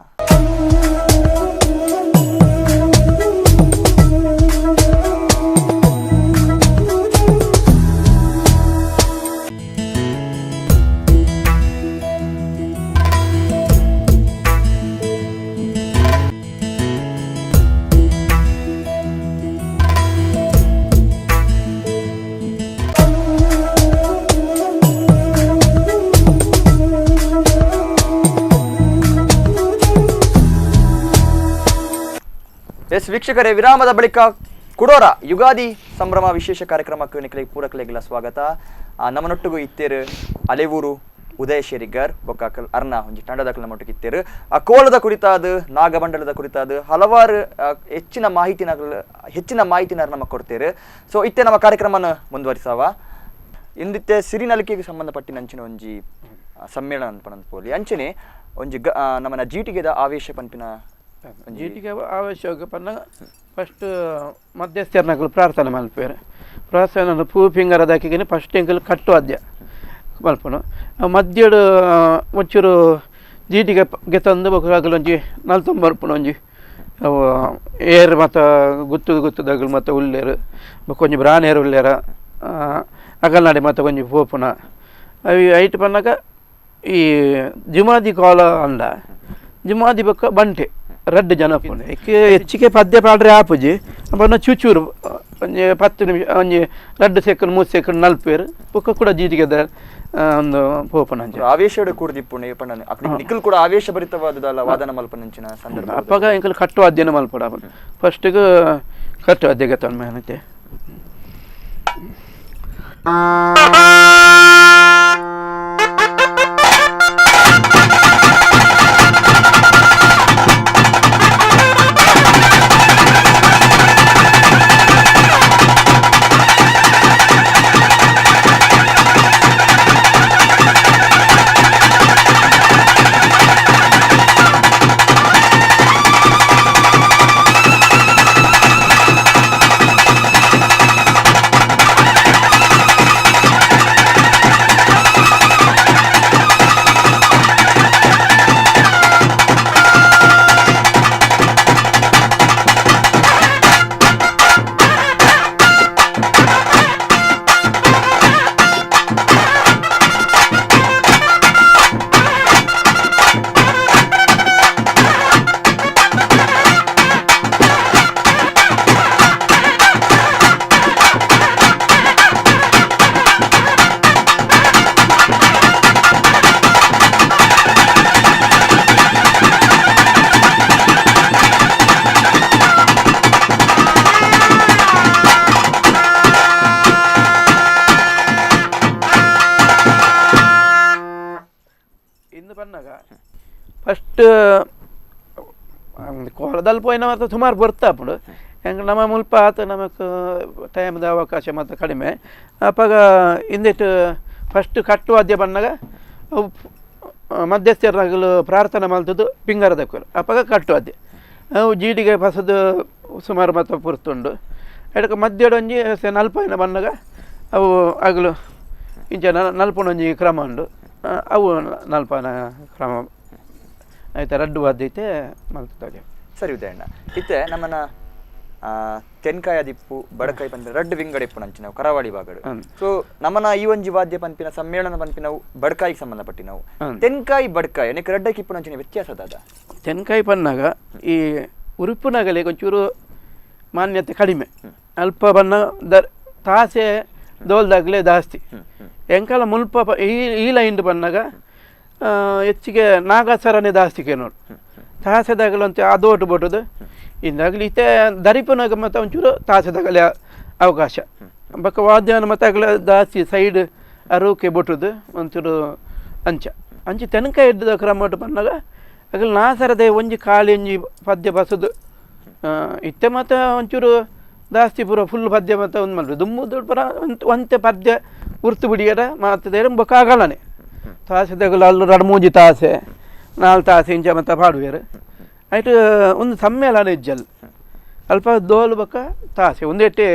ಎಸ್ ವೀಕ್ಷಕರೇ, ವಿರಾಮದ ಬಳಿಕ ಕುಡೋರ ಯುಗಾದಿ ಸಂಭ್ರಮ ವಿಶೇಷ ಕಾರ್ಯಕ್ರಮಕ್ಕೆ ನಿಖಲಿಗೆ ಪೂರಕಲೆಗಿಲ್ಲ ಸ್ವಾಗತ. ನಮ್ಮನೊಟ್ಟಿಗೂ ಇತ್ತೇರು ಅಲೆವೂರು ಉದಯ ಶೇರಿಗರ್ ಬೊಕ್ಕ ಅರ್ನ ಒಂಜಿ ತಂಡದಾಕಲ್ ನಮ್ಮೊಟ್ಟಿಗೆ ಇತ್ತೇರು. ಆ ಕೋಲದ ಕುರಿತಾದ ನಾಗಮಂಡಲದ ಕುರಿತಾದ ಹಲವಾರು ಹೆಚ್ಚಿನ ಮಾಹಿತಿನ ನಮಗೆ ಕೊಡ್ತೇರು. ಸೊ ಇತ್ತೆ ನಮ್ಮ ಕಾರ್ಯಕ್ರಮನ ಮುಂದುವರಿಸವ. ಇಂದಿತ್ತೆ ಸಿರಿನಲಿಕೆಗೆ ಸಂಬಂಧಪಟ್ಟಿನ ಅಂಚಿನ ಒಂಜಿ ಸಮ್ಮೇಳನ ಪನಂದ್ ಪೋಲಿ ಅಂಚನೆ ಒಂಜಿ ನಮ್ಮನ ಜೀಟಿಗೆದ ಆವೇಶ ಪನ್ಪಿನ ಜೀಟಿಗೆ ಆವಶ್ಯಕ ಪನ್ನ ಫಸ್ಟ್ ಮಧ್ಯಸ್ಥರನಗಳು ಪ್ರಾರ್ಥನೆ ಮಲ್ಪೇರು. ಪ್ರಾರ್ಥನೆ ಪೂ ಪಿಂಗರದಾಕಿಗೆ ಫಸ್ಟ್ ಎಂಕಲ್ ಕಟ್ಟುವಾದ್ಯ ಮಲ್ಪನು ಮಧ್ಯಡು ಒಂಚೂರು ಜೀಟಿಗೆ ಗೆತ್ತಂದು ಬೊಕ್ಕ ಒಂಜಿ ನಲ್ತೊಂಬರ್ಪುನು ಒಂಜಿ ಅವು ಏರ್ ಮತ್ತು ಗುತ್ತು ಗುತ್ತದಾಗಲು ಮತ್ತು ಉಲ್ಲೇರು ಬೊಕ್ಕ ಒಂಜಿ ಬ್ರಾನೇರು ಉಲ್ಲೇರ ಅಗಲ್ನಾಡಿ ಮತ್ತು ಒಂಜಿ ಪೋಪುನ ಅವು ಐಟ್ ಪನ್ನಾಗ ಈ ಜುಮಾದಿ ಕೋಲ ಅಂದ ಜುಮಾದಿ ಬೊಕ್ಕ ಬಂಟೆ ರಡ್ಡು ಜನ ಪೋನೆ ಹೆಚ್ಚಿಗೆ ಪದ್ಯ ಪಾಡ್ರೆ ಆಪುಜಿ ಅಪ್ಪನ ಚೂಚೂರು ಒಂಜಿ 10 ನಿಮಿಷ ಒಂಜಿ 2 ಸೆಕೆಂಡ್ 3 ಸೆಕೆಂಡ್ ನಲ್ಪೇರು ಬೊಕ್ಕ ಕೂಡ ಜೀಟಿಗೆ ಒಂದು ಪೋಪನ ಆವೇಶಡ್ ಕೂರ್ದಿಪ್ಪುಂಡು ಪಂಡ ನಿಖಲ್ ಕೂಡ ಆವೇಶ ಭರಿತವಾದದಲ್ಲ ವಾದನ ಮಲ್ಪನಂಚಿನ ಸಂದರ್ಭ ಅಪ್ಪಗ ಎಂಕಲ್ ಕಟ್ಟುವಾದ್ಯನ ಮಲ್ಪಡ ಫಸ್ಟಿಗೆ ಕಟ್ಟುವಾದ್ಯ ಗತವನ್ ಮೇನತೆ. ಫಸ್ಟ್ ಕೋಲದಲ್ಲಿ ಪೋಯಿನ ಮತ್ತು ಸುಮಾರು ಬರ್ತಾಪುಂಡು ಹೆಂಗೆ ನಮ್ಮ ಮುಲ್ಪ ಆತ ನಮಕ್ ಟೈಮ್ದ ಅವಕಾಶ ಮತ್ತು ಕಡಿಮೆ ಅಪ್ಪಾಗ ಇಂದಿಟ್ಟು ಫಸ್ಟ್ ಕಟ್ಟುವಾದ್ಯ ಬಂದಾಗ ಅವು ಮಧ್ಯಸ್ಥರಾಗಲು ಪ್ರಾರ್ಥನೆ ಮಲ್ತದ್ದು ಪಿಂಗಾರದಕ್ಕಲು ಅಪ್ಪಾಗ ಕಟ್ಟುವಾದ್ಯ ಅವು ಜೀಟಿಗೆ ಫಸದು ಸುಮಾರು ಮತ್ತು ಪುರ್ತುಂಡು ಎಡಕ್ಕೆ ಮಧ್ಯಡ ಒಂಜಿ ನಲ್ಪಾಯಿನ ಬಂದಾಗ ಅವು ಆಗಲು ಇಂಚ ನಲ್ಪನೊಂಜಿ ಕ್ರಮ ಉಂಡು ಅವು ನಲ್ಪನ ಕ್ರಮ ಆಯ್ತಾ ರಡ್ಡು ವಾದ್ಯತೆ ಮಲ್ತದೆ. ಸರಿ ಉದಯಣ್ಣ, ಇತ್ತೆ ನಮ್ಮನ ತೆನ್ಕಾಯ ದಿಪ್ಪು ಬಡಕಾಯಿ ಪನ್ಪಿನ ರಡ್ಡು ವಿಂಗಡ ಇಪ್ಪು ನಂಚಿನವು ಕರಾವಳಿ ಭಾಗಡು. ಸೊ ನಮ್ಮನ ಈ ಒಂಜಿ ವಾದ್ಯ ಪನ್ಪಿನ ಸಮ್ಮೇಳನ ಪನ್ಪಿನವು ಬಡಕಾಯಿಗೆ ಸಂಬಂಧಪಟ್ಟಿನವು. ತೆನ್ಕಾಯಿ ಬಡಕಾಯಿ ಅನೇಕ ರಡ್ಡಕ್ಕೆ ಇಪ್ಪು ನಂಚಿನ ವ್ಯತ್ಯಾಸ ದಾದ? ತೆನ್ಕಾಯಿ ಪನ್ನಾಗ ಈ ಉರುಪುನಗಲೆ ಒಂಚೂರು ಮಾನ್ಯತೆ ಕಡಿಮೆ, ಅಲ್ಪ ಬಣ್ಣ ತಾಸೆ ದೋಲ್ದಾಗಲೇ ಜಾಸ್ತಿ. ಎಂಕಾಲ ಮುಲ್ಪ ಈ ಲೈನ್ ಬಂದಾಗ ಹೆಚ್ಚಿಗೆ ನಾಗಸರನೇ ಜಾಸ್ತಿ ನೋಡು ತಾಸೆದಾಗಲಂತ ಅದೋಟು ಬಟ್ಟದು ಇಂದಾಗಲಿ ಇತ್ತೆ ದರಿಪನಾಗ ಮತ್ತು ಒಂಚೂರು ತಾಸೆದಾಗಲೇ ಅವಕಾಶ ಬಕ್ಕ ವಾದ್ಯನ ಮತ್ತು ಆಗಲೇ ಜಾಸ್ತಿ ಸೈಡ್ ಅರೋಕೆ ಬೊಟ್ಟುದು ಒಂಚೂರು ಅಂಚ ಅಂಚೆ ತೆನಕ ಹಿಡ್ದ ಕ್ರಮ ಬಂದಾಗ ಆಗಲಿ ನಾಸರದೆ ಒಂಜಿ ಖಾಲಿ ಒಂಜಿ ಪದ್ಯ ಬಸದು ಇತ್ತೆ ಮತ್ತು ಒಂಚೂರು ಜಾಸ್ತಿ ಪೂರ ಫುಲ್ ಪದ್ಯ ಮತ್ತು ಒಂದು ಮಲ್ಪು ದುಮ್ಮು ದುಡ್ಡು ಪರ ಒಂತೆ ಪದ್ಯ ಉರ್ತು ಬಿಡಿಯರ ಮಾತದೇರ ಬೊಕ್ಕ ಆಗಲನೆ ತಾಸೆದಾಗಲು ಅಲ್ಲು ಎರಡು ಮೂಜಿ ತಾಸೆ 4 ತಾಸೆ ಇಂಚ ಮತ್ತು ಪಾಡುವೆರು. ಐಟ್ ಒಂದು ಸಮ್ಮೇಳನ ಇಜ್ಜಲ್ ಅಲ್ಪ ದೋಲು ಬೊಕ್ಕ ತಾಸೆ ಒಂದೆಟ್ಟೆ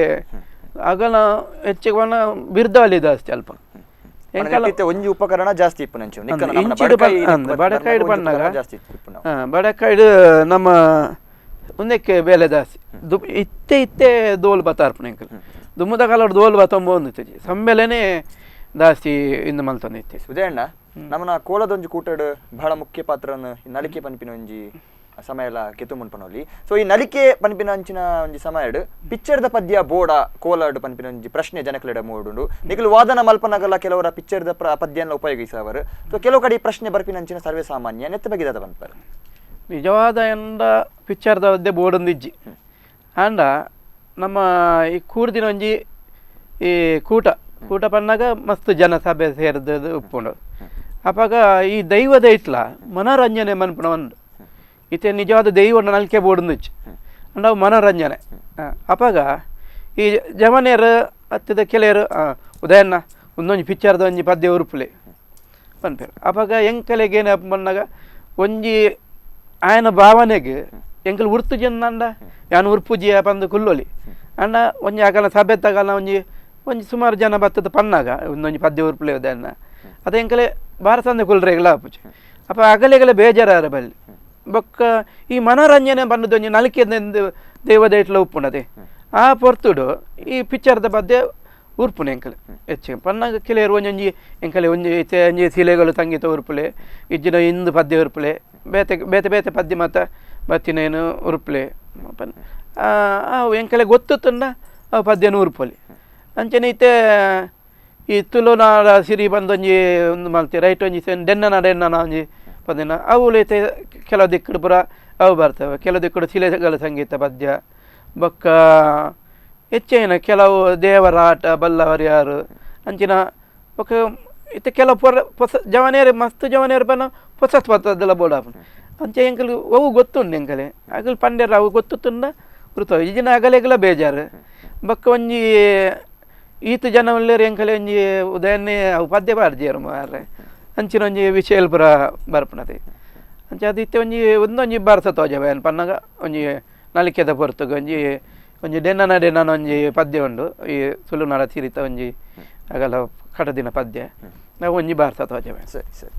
ಅಗಲ ಹೆಚ್ಚಿಗೆ ಪಂಡ ಬಿರ್ದಾಲಿ ಜಾಸ್ತಿ ಅಲ್ಪ ಒಂಜಿ ಉಪಕರಣ ಜಾಸ್ತಿ ಬಡಕಾಯಿಡು ಪಣ್ಣಾಗ ಬಡಕಾಯಿಡು ನಮ್ಮ ಒಂದಕ್ಕೆ ಬೇಲೆ ಜಾಸ್ತಿ ಇತ್ತೆ ಇತ್ತೆ ದೋಲು ಬತ್ತಾರ್ಪುನ ಎಂಕಲ್ ದುಮ್ಮದ ಕಾಲಡ್ ದೋಲು ಬತ್ತೊಂಬ ಒಂದು ಸಂಬೆಲೆನೇ ಜಾಸ್ತಿ ಇಂದು ಮಲ್ತೊಂದು ಇತ್ತೆ. ಉದಯಣ್ಣ, ನಮ್ಮನ ಕೋಲದೊಂಜಿ ಕೂಟಡ್ ಬಹಳ ಮುಖ್ಯ ಪಾತ್ರನ ನಲಿಕೆ ಪನ್ಪಿನ ಒಂಜಿ ಸಮಯ ಎಲ್ಲ ಕೆತ್ತು ಮುನ್ಪನೊಲಿ. ಸೊ ಈ ನಲಿಕೆ ಪನ್ಪಿನ ಅಂಚಿನ ಒಂಜಿ ಸಮಯಡ್ ಪಿಕ್ಚರ್ದ ಪದ್ಯ ಬೋಡ ಕೋಲಾಡ್ ಪನ್ಪಿನ ಒಂಜಿ ಪ್ರಶ್ನೆ ಜನಕಲೆಡ ಮೂಡುಂಡು. ನಿಕಲು ವಾದನ ಮಲ್ಪನಗಲ ಕೆಲವರ ಪಿಕ್ಚರ್ದ ಪದ್ಯನ ಉಪಯೋಗಿಸವರು. ಸೊ ಕೆಲವು ಕಡೆ ಪ್ರಶ್ನೆ ಬರ್ಪಿನ ಅಂಚಿನ ಸರ್ವೇ ಸಾಮಾನ್ಯ ನೆತ್ತ ಬಗ್ಗೆ ದಾದ ಪನ್ಪರ್. ನಿಜವಾದ ಎಂದ ಪಿಕ್ಚರ್ದ ಪದ್ಯ ಬೋಡೊಂದು ಇಜ್ಜಿ ಆಂಡ ನಮ್ಮ ಈ ಕೂರ್ದಿನ ಒಂಜಿ ಈ ಕೂಟ ಕೂಟ ಪನ್ನಾಗ ಮಸ್ತ್ ಜನ ಸಭೆ ಸೇರಿದ ಉಪ್ಪುಂಡು. ಅಪಾಗ ಈ ದೈವದ ಇಟ್ಲ ಮನೋರಂಜನೆ ಮನ್ಪುನ ಒಂದು ಇತ್ತೆ ನಿಜವಾದ ದೈವ ನಲ್ಕೆ ಬೋಡೊಂದು ಅಂಡ ಅವು ಮನೋರಂಜನೆ. ಅಪಾಗ ಈ ಜವನಿಯರು ಹತ್ತಿದ ಕೆಲವರು ಉದಯಣ್ಣ ಒಂದೊಂಜಿ ಪಿಕ್ಚರ್ದ ಒಂಜಿ ಪದ್ಯ ಉರುಪುಲೆ ಪನ್ಪೆರ್. ಅಪಾಗ ಎಂಕಲೆಗೆ ಏನು ಪನ್ನಾಗ ಒಂಜಿ ಆಯನ ಭಾವನೆಗೆ ಎಂಕಲ್ ಉರ್ತು ಜನ ಯಾನ್ ಉರ್ಪುಜಿಯ ಪಂದು ಕುಲ್ಲೊಲಿ ಅಂಡ ಒಂಜಿ ಆಗಲ ಸಭೆ ತಗಲ ಒಂಜಿ ಒಂಜಿ ಸುಮಾರು ಜನ ಬತ್ತದ ಪನ್ನಾಗ ಒಂದೊಂಜಿ ಪದ್ಯ ಉರುಪುಲೆ ಉದಯಣ್ಣ ಅದು ಎಂಕಲೆ ಭಾರತಂದೆ ಕುಲ್ರೆಗ್ಲ ಆಪುಜಿ. ಅಪ್ಪ ಅಗಲೆಗಲೆ ಬೇಜಾರ ಬಲ್ಲಿ ಬೊಕ್ಕ ಈ ಮನೋರಂಜನೆ ಪನ್ನದು ಒಂಜಿ ನಲಿಕೆ ದೈವದ ಇಟ್ಲ ಉಪ್ಪುಂಡದೆ ಆ ಪೊರ್ತುಡು ಈ ಪಿಕ್ಚರ್ದ ಪದ್ಯ ಉರ್ಪುನೆ ಎಂಕಲೆ ಹೆಚ್ಚಿಗೆ ಪನ್ನಾಗ ಕೆಲವರು ಒಂಜೊಂಜಿ ಎಂಕಲೆ ಒಂಜಿ ಒಂಜಿ ಸಿಲೆಗಳು ಸಂಗೀತ ಉರುಪುಲೆ ಇಜ್ಜಿನ ಇಂದು ಪದ್ಯ ಉರುಪುಲೆ ಬೇತೆ ಬೇತೆ ಬೇತೆ ಪದ್ಯ ಮಾತ ಬತ್ತಿನೇನು ಉರುಪುಲೆ ಪನ್ ಎಂಕಲೆ ಗೊತ್ತುತ್ತಂಡ ಆ ಪದ್ಯನ ಉರುಪೊಲಿ. ಅಂಚನೆ ಇತ್ತೆ ಈ ತುಳುನಾಡ ಸಿರಿ ಬಂದೊಂಜಿ ಒಂದು ಮಲ್ತಿ ರೈಟ್ ಒಂಜಿ ಡೆನ್ನನ ಡೆನ್ನನ ಒಂಜಿ ಪದ್ಯನ ಅವು ಇತ್ತೆ ಕೆಲವು ದಿಕ್ಕಡು ಪೂರ ಅವು ಬರ್ತವೆ. ಕೆಲವು ದಿಕ್ಕಡು ಶಿಲೆಗಳ ಸಂಗೀತ ಪದ್ಯ ಬೊಕ್ಕ ಹೆಚ್ಚಿನ ಕೆಲವು ದೇವರ ಆಟ ಬಲ್ಲವರು ಯಾರು ಅಂಚಿನ ಬೊಕ್ಕ ಇತ್ತೆ ಕೆಲವು ಪೊರ ಪೊಸ ಜವನಿಯರು ಮಸ್ತ್ ಜವನಿಯರು ಪನ್ನ ಪೊಸ ಪತ್ತದೆಲ್ಲ ಬೋಡಾಪುಂಡು. ಅಂಚೆ ಎಂಕಲ್ ಅವು ಗೊತ್ತುಂಡು ಎಂಕಲೆ ಅಗಲು ಪಂಡ್ಯರ ಅವು ಗೊತ್ತುತ್ತುಂಡ ವೃತ್ತ ಈಜಿನ ಅಗಲೆಗಲ ಬೇಜಾರು ಬೊಕ್ಕ ಒಂಜಿ ಈತ ಜನ ಉಳ್ಳೇರು ಎಂಕಲೆ ಒಂಜಿ ಉದಯನ್ನೇ ಅವು ಪದ್ಯ ಪಾಡ್ದಿಯರು ಮಾರ್ರೆ ಅಂಚಿನ ಒಂಜಿ ವಿಷಯ ಪೂರ ಬರ್ಪುನತೆ. ಅಂಚೆ ಅದು ಇತ್ತೆ ಒಂಜಿ ಒಂದೊಂಜಿ ಬಾರ್ಸ ತೋಜ ಪನ್ನಾಗ ಒಂಜಿ ನಲಿಕೆದ ಪೊರ್ತುಗು ಒಂಜಿ ಒಂಜಿ ಡೆನ್ನನ ಡೆನ್ನನ ಒಂಜಿ ಪದ್ಯ ಉಂಡು ಈ ತುಳುನಾಡ ಸಿರಿತ ಒಂಜಿ ಅಗಲ ಕಟದಿನ ಪದ್ಯ ನಾವು ಒಂಜಿ ಬಾರ್ಸ ತೋಜ. ಸರಿ ಸರಿ.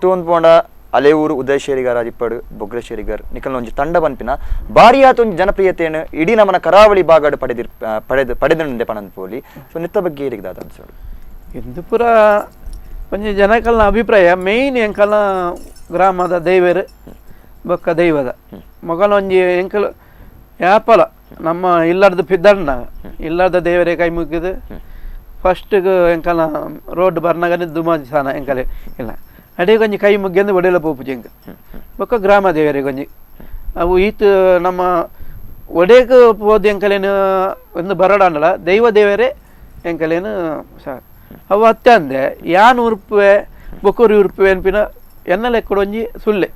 ತೂವೊಂದು ಪೋಂಡ ಅಲೆಯೂರು ಉದಯ ಶೇರಿಗಾರ್ ಆದಿಪ್ಪಡು ಬೊಗ್ರ ಶೇರಿಗಾರ್ ನಿಕಲ್ನ ಒಂಜಿ ತಂಡ ಪನ್ಪಿನ ಬಾರಿ ಆತ ಒಂಜಿ ಜನಪ್ರಿಯತೆಯನ್ನು ಇಡೀ ನಮ್ಮನ ಕರಾವಳಿ ಭಾಗಡ್ ಪಡೆದಿರ್ ಪಡೆದು ಪಡೆದುಂಡೆ ಪನಂದ್ ಪೋಲಿ. ಸೊ ನಿತ್ತ ಬಗ್ಗೆ ಏರಿಗೆ ದಾದ ಅನ್ಸೋಡು ಇಂದು ಪೂರ ಒಂಜಿ ಜನಕಲ್ನ ಅಭಿಪ್ರಾಯ ಮೇಯ್ನ್ ಎಂಕಲ್ನ ಗ್ರಾಮದ ದೈವರು ಬೊಕ್ಕ ದೈವದ ಮೊಗಲ ಒಂಜಿ ಎಂಕಲ್ ಯಾಪಲ ನಮ್ಮ ಇಲ್ಲರ್ದ ಪಿದ್ದಣ್ಣ ಇಲ್ಲರ್ದ ದೇವರೇ ಕೈ ಮುಗಿದು ಫಸ್ಟ್ಗೆ ಎಂಕಲ್ನ ರೋಡ್ ಬರ್ನಾಗನೆ ದುಮಾಜಿ ಸಾನ ಎಂಕಲೆ ಇಲ್ಲ ಅಡೇ ಕೊಂಜಿ ಕೈ ಮುಗ್ಗೆಂದು ಒಡೆಯಲ ಪೋಪುಜಿ ಎಂಕ ಬೊಕ್ಕ ಗ್ರಾಮ ದೇವರಿಗೆ ಒಂಜಿ ಅವು ಈತ ನಮ್ಮ ಒಡೆಗ್ ಪೋದು ಎಂಕಲೇನು ಒಂದು ಬರಡಾಂಡಲ ದೈವ ದೇವರೇ ಎಂಕಲೇನು ಸರ್ ಅವು ಅತ್ತಂದೆ ಯಾನ್ ಉರುಪುವೆ ಬೊಕ್ಕೂರಿ ಉರುಪುವೆ ಅನ್ಪಿನ ಎನ್ನ ಲೆಕ್ಕಡೊಂಜಿ ಸುಳ್ಳೆ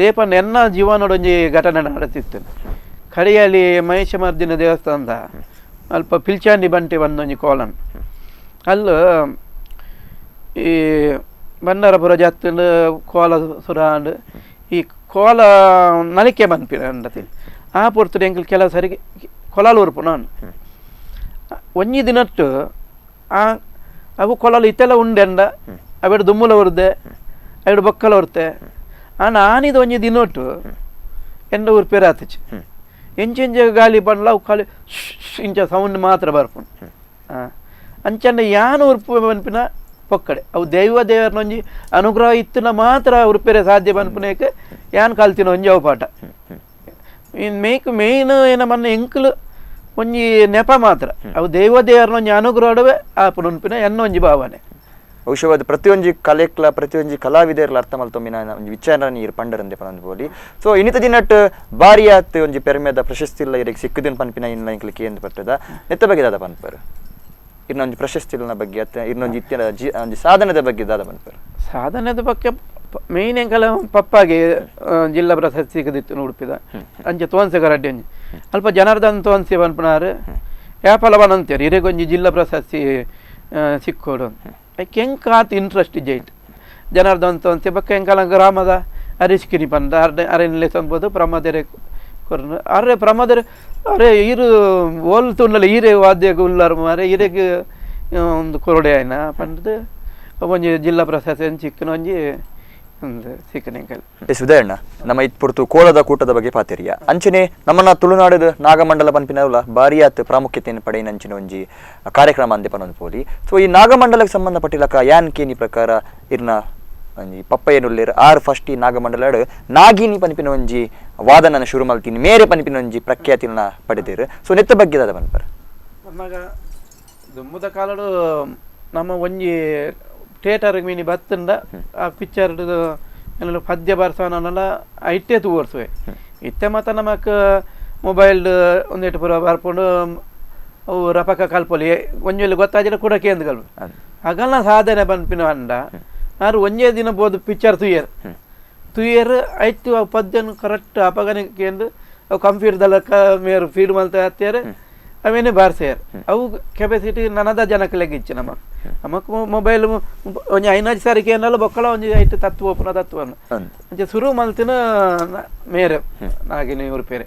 ದೇಪನ್ನ ಎನ್ನ ಜೀವನಡೊಂಜಿ ಘಟನೆ ನಡೆತಿತ್ತು. ಕಡಿಯಾಳಿ ಮಹೇಶಮರ್ದಿನ ದೇವಸ್ಥಾನದ ಅಲ್ಪ ಪಿಲ್ಚಾಂಡಿ ಬಂಟೆ ಬಂದೊಂಜಿ ಕೋಲನ್ ಅಲ್ಲ ಈ ಬಂಡಾರಪುರ ಜಾತ್ರೆ ಕೋಲ ಸುರಾಂಡ್ ಈ ಕೋಲ ನಲಿಕೆ ಬಂದ್ಪಿನ ಅಂಡತಿ ಆ ಪೊರ್ತುಡು ಎಂಕಲ್ ಕೆಲವು ಸರಿಗೆ ಕೊಲಾಲು ಉರುಪು ನಾನು ಒಂಜಿ ದಿನಟ್ಟು ಆ ಅವು ಕೊಲಾಲು ಇತ್ತೆಲ್ಲ ಉಂಡೆಂಡ ಅವೆಡು ದುಮ್ಮುಲ ಉರ್ದೆ ಅವೆಡು ಬೊಕ್ಕಲ ಉರ್ತೆ ಆಂಡ ಆನಿದ ಒಂಜಿ ದಿನೊಟ್ಟು ಎಂಡ ಉರ್ಪೇರ ಆತಚಿ ಎಂಚೆಂಚ ಗಾಲಿ ಪಂಡ್ಲ ಅವು ಖಾಲಿ ಇಂಚ ಸೌಂಡ್ ಮಾತ್ರ ಬರ್ಪುಂಡು. ಅಂಚಂಡ ಯಾನ್ ಉರ್ಪು ಪನ್ಪಿನ ಪೊಕ್ಕಡೆ ಅವು ದೈವ ದೇವರನೊಂಜಿ ಅನುಗ್ರಹ ಇತ್ತಿನ ಮಾತ್ರ ಉರ್ಪೇರೆ ಸಾಧ್ಯ ಪನ್ಪುನೇಕ್ ಯಾನ್ ಕಲ್ತಿನ ಒಂಜಿ ಅವು ಪಾಠ. ಇನ್ ಮೇಕ್ ಮೇಯ್ನ್ ಏನ ಮನ್ನ ಎಂಕುಲು ಒಂಜಿ ನೆಪ ಮಾತ್ರ ಅವು ದೈವ ದೇವರನೊಂಜಿ ಅನುಗ್ರಹಡವೆ ಆಪುನ ಉನ್ಪಿನ ಎನ್ನ ಒಂಜಿ ಭಾವನೆ. ಬಹುಶಃ ಪ್ರತಿಯೊಂಜಿ ಕಲೆಕ್ಲ ಪ್ರತಿಯೊಂಜಿ ಕಲಾವಿದರ್ಲ ಅರ್ಥ ಮಲ್ತೊಂಬಿನ ಒಂಜಿ ವಿಚಾರ ನೀರು ಪಂಡರಂದೆ ಪನೊಂದು ಬೋಲಿ. ಸೊ ಇನ್ನಿತ ದಿನಟ್ ಬಾರಿಯಾತ್ ಒಂಜಿ ಪೆರ್ಮೆದ ಪ್ರಶಸ್ತಿ ಇಲ್ಲ ಇರಕ್ಕೆ ಸಿಕ್ಕುದಿನ ಪನ್ಪಿನ ಇನ್ನ ಎಂಕ್ಲ ಕೇಂದ್ರ ಪಟ್ಟದ ನೆತ್ತ ಬಗ್ಗೆ ದಾದ ಪನ್ಪರು ಇನ್ನೊಂದು ಪ್ರಶಸ್ತಿನ ಬಗ್ಗೆ ಅತ್ತ ಇನ್ನೊಂದು ಇತ್ತಿನ ಒಂಜಿ ಸಾಧನದ ಬಗ್ಗೆ ದಾದ ಪನ್ಪರು. ಸಾಧನದ ಬಗ್ಗೆ ಮೇಯ್ನ್ ಎಂಕಲ ಪಪ್ಪಾಗಿ ಜಿಲ್ಲಾ ಪ್ರಶಸ್ತಿ ಸಿಕ್ಕದಿತ್ತು ಉಡುಪಿದ ಅಂಚೆ ತೋನ್ಸೆ ಕರಡ್ಡಿ ಒಂಜಿ ಅಲ್ಪ ಜನಾರ್ದನ್ ತೋನ್ಸೆ ಪನ್ಪುನಾರು ಯಾಪಲ ಬನಂತೇರು ಇರೆಗೊಂಜಿ ಜಿಲ್ಲಾ ಪ್ರಶಸ್ತಿ ಸಿಕ್ಕೋಡು ಐಕೆ ಎಂಕ ಆತ ಇಂಟ್ರೆಸ್ಟ್ ಇಜ್ಜೈಟ್ ಜನಾರ್ದನ್ ತೋನ್ಸೆ ಬೊಕ್ಕ ಎಂಕಲ ಗ್ರಾಮದ ಅರಿಶ್ಕಿನಿ ಪಂದ ಅರ್ಡೆ ಅರೆನ್ಲೆ ಸಂಬೋದು ಪ್ರಮದೆರೆ ಕೊರ್ನು ಅರೆ ಪ್ರಮದೆರೆ ಅರೆ ಈರು ಓಲ್ ತುಂಡಲ ಈರೆ ವಾದ್ಯಗ್ ಉಲ್ಲಾರು ಮಾರೆ ಈರೆಗ್ ಒಂದು ಕೊರಡೆ ಆಯ್ನ ಪಂಡ್ದು ಒಂಜಿ ಜಿಲ್ಲಾ ಪ್ರಶಸ್ತಿ ಚಿಕ್ಕನ ಒಂಜಿ ಒಂದು ಸಿಕ್ಕನ ಎಂಕಲ್. ಎಸ್ ಉದಯಣ್ಣ, ನಮ್ಮ ಇತ್ಪುರ್ತು ಕೋಲದ ಕೂಟದ ಬಗ್ಗೆ ಪಾತೆರಿಯ ಅಂಚನೆ ನಮ್ಮನ್ನ ತುಳುನಾಡದ ನಾಗಮಂಡಲ ಪನ್ಪಿನವಲ್ಲ ಬಾರಿಯಾತ್ ಪ್ರಾಮುಖ್ಯತೆಯನ್ನು ಪಡೆಯಿನ ಅಂಚಿನ ಒಂಜಿ ಕಾರ್ಯಕ್ರಮ ಅಂದೆ ಪನೊಂದು ಪೋಲಿ. ಸೊ ಈ ನಾಗಮಂಡಲಕ್ಕೆ ಸಂಬಂಧಪಟ್ಟಿಲಕ ಯಾನ್ ಕೇನಿ ಪ್ರಕಾರ ಇರ್ನ ಒಂಜಿ ಪಪ್ಪ ಏನುಲ್ಲೇರು ಆರ್ ಫಸ್ಟ್ ಈ ನಾಗಮಂಡಲ ನಾಗಿನಿ ಪನ್ಪಿನ ಒಂಜಿ ವಾದನನ ಶುರು ಮಲ್ತೀನಿ ಮೇರೆ ಪನ್ಪಿನ ಒಂಜಿ ಪ್ರಖ್ಯಾತಿನ ಪಡೆದೇರು. ಸೊ ನೆತ್ತ ಬಗ್ಗೆ ದಾದ ಪನ್ಪರ್. ನಮಗ ದುಮ್ಮದ ಕಾಲಡು ನಮ್ಮ ಒಂಜಿ ಥಿಯೇಟರ್ ಮೀನಿ ಬತ್ತಂಡ ಆ ಪಿಕ್ಚರ್ ಏನೆಲ್ಲ ಪದ್ಯ ಬರ್ಸವನ್ನೆಲ್ಲ ಐಟೇ ತೂವರ್ಸುವೆ. ಇತ್ತೆ ಮಾತ್ರ ನಮಕ್ ಮೊಬೈಲ್ ಒಂದೇಟು ಪೂರ ಬರ್ಕೊಂಡು ಅವು ರಪಕ ಕಲ್ಪೊಲಿ ಒಂಜಿ ವೇಳೆ ಗೊತ್ತಾಜಿಡ ಕೂಡ ಕೇಂದ್ರ ಕಲ್ಪ ಅಗಲ್ನ ಸಾಧನೆ ಪನ್ಪಿನ ಅಂಡ ಆರು ಒಂಜೇ ದಿನ ಬೋದು ಪಿಕ್ಚರ್ ತುಯ್ಯರ್ ತುಯ್ಯರ್ ಆಯ್ತು ಆ ಪದ್ಯನು ಕರೆಕ್ಟ್ ಅಪಗನೆ ಕೇಂದ್ರ ಅವು ಕಂಪ್ಯೂಟರ್ದಲ್ಲ ಮೇರು ಫೀಡ್ ಮಲ್ತ ಹತ್ತಿಯಾರ ಅವೇನೇ ಬಾರ್ಸೆಯರ್ ಅವು ಕೆಪಾಸಿಟಿ ನನದ ಜನಕ್ಕೆ ಇಚ್ಚು ನಮಕ್ ನಮಕ್ ಮೊಬೈಲ್ ಒಂಜಿ ಐನಾಜ್ ಸಾರಿಗೆ ಏನಲ್ಲ ಬೊಕ್ಕಳ ಒಂಜಿ ಐಟ್ ತತ್ವ ಒಪ್ಪುನ ತತ್ವನು ಅಂಚೆ ಸುರು ಮಲ್ತಿನ ಮೇರೆ ನಾಗಿನ ಉರುಪೇರೆ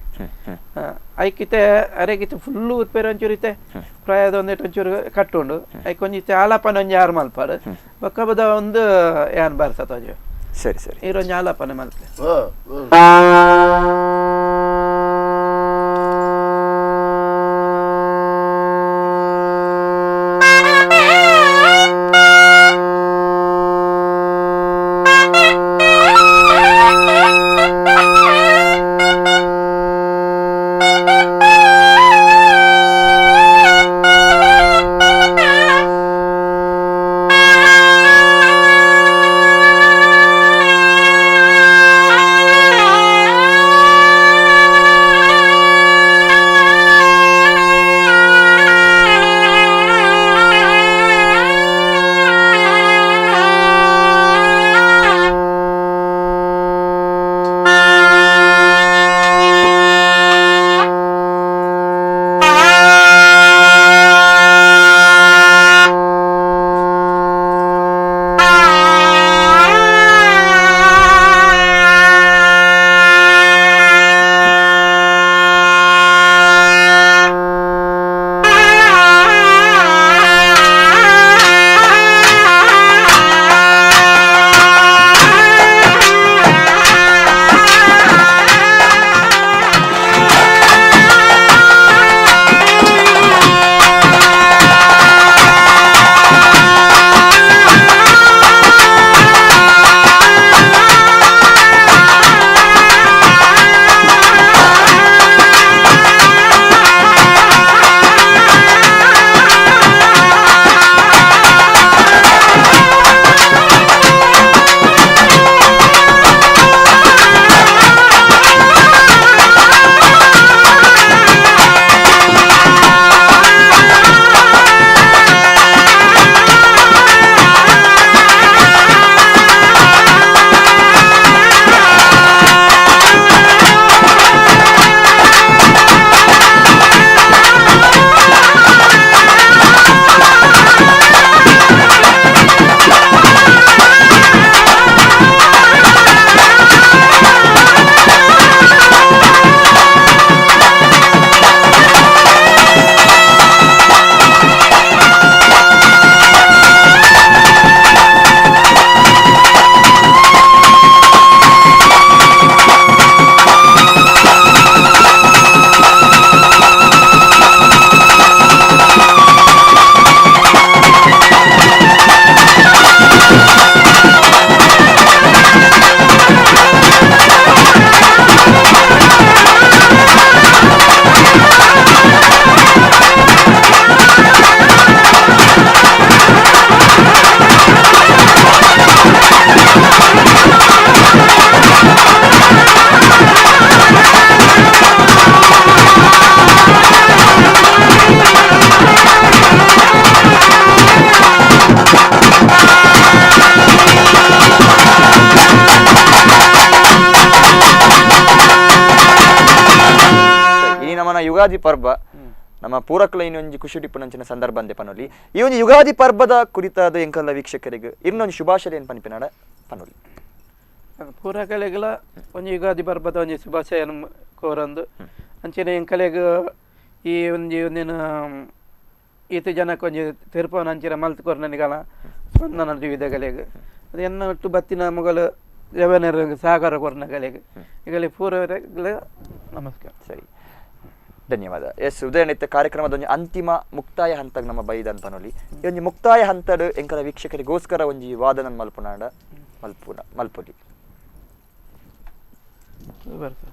ಐಕಿತೆ ಅರೆಗಿತೆ ಫುಲ್ಲು ಉರುಪೇರೆ ಒಂಚೂರು ಇತ್ತೆ ಪ್ರಾಯದ ಒಂದೇಟು ಒಂಚೂರು ಕಟ್ಟುಂಡು ಐಕ್ ಒಂಜಿ ಇತ್ತೆ ಆಲಾಪನ ಒಂಜಿ ಆರು ಮಲ್ಪಾರು ಬೊಕ್ಕ ಬದ ಒಂದು ಯಾನ್ ಬಾರ್ಸತ ಸರಿ ಸರಿ ಈರೊಂಜಿ ಆಲಾಪನೆ ಮಲ್ತೆ. ನಮ್ಮನ ಯುಗಾದಿ ಪರ್ಬ ನಮ್ಮ ಪೂರಕಲ ಇನ್ನೊಂದು ಖುಷಿ ಟಿಪ್ಪುನಂಚಿನ ಸಂದರ್ಭ ಅಂದೆ ಪನೊಲಿ. ಈ ಒಂಜಿ ಯುಗಾದಿ ಪರ್ಬದ ಕುರಿತಾದ ಎಂಕಲ್ಲ ವೀಕ್ಷಕರಿಗೆ ಇನ್ನೊಂದು ಶುಭಾಶಯ ಏನು ಪನ್ಪಿನಾಡ ಪನೊಲಿ. ಪೂರಕಲೆಗಳ ಒಂಜಿ ಯುಗಾದಿ ಪರ್ಬದ ಒಂಜಿ ಶುಭಾಶಯ ಕೋರಂದು ಅಂಚನೆ ಎಂಕಲೆಗ್ ಈ ಒಂಜಿ ಒಂದಿನ ಈತ ಜನಕ್ಕೆ ಒಂಜಿ ತಿರುಪವನ ಅಂಚಿನ ಮಲ್ತ್ ಕೊರ್ನನಿಗಲ ಸ್ಪಂದನ ವಿಧಗಲೆಗ್ ಅದು ಎನ್ನ ಒಟ್ಟು ಬತ್ತಿನ ಮೊಗಲು ಜವನರ ಸಹಕಾರ ಕೊರ್ನಗಲೆಗ್ ಈಗಲೇ ಪೂರವರೆಗ್ಲ ನಮಸ್ಕಾರ. ಸರಿ, ಧನ್ಯವಾದ. ಎಸ್ ಉದಯನಿತ್ಯ ಕಾರ್ಯಕ್ರಮದ ಒಂಜಿ ಅಂತಿಮ ಮುಕ್ತಾಯ ಹಂತಗ್ ನಮ್ಮ ಬೈದ ಪನೊಲಿ. ಈ ಒಂಜಿ ಮುಕ್ತಾಯ ಹಂತಡ್ ಎಂಕಲ ವೀಕ್ಷಕರಿಗೋಸ್ಕರ ಒಂಜಿ ವಾದನ ಮಲ್ಪುನಾಡ ಮಲ್ಪುನ ಮಲ್ಪೊಲಿ. ಬರ್ತದೆ.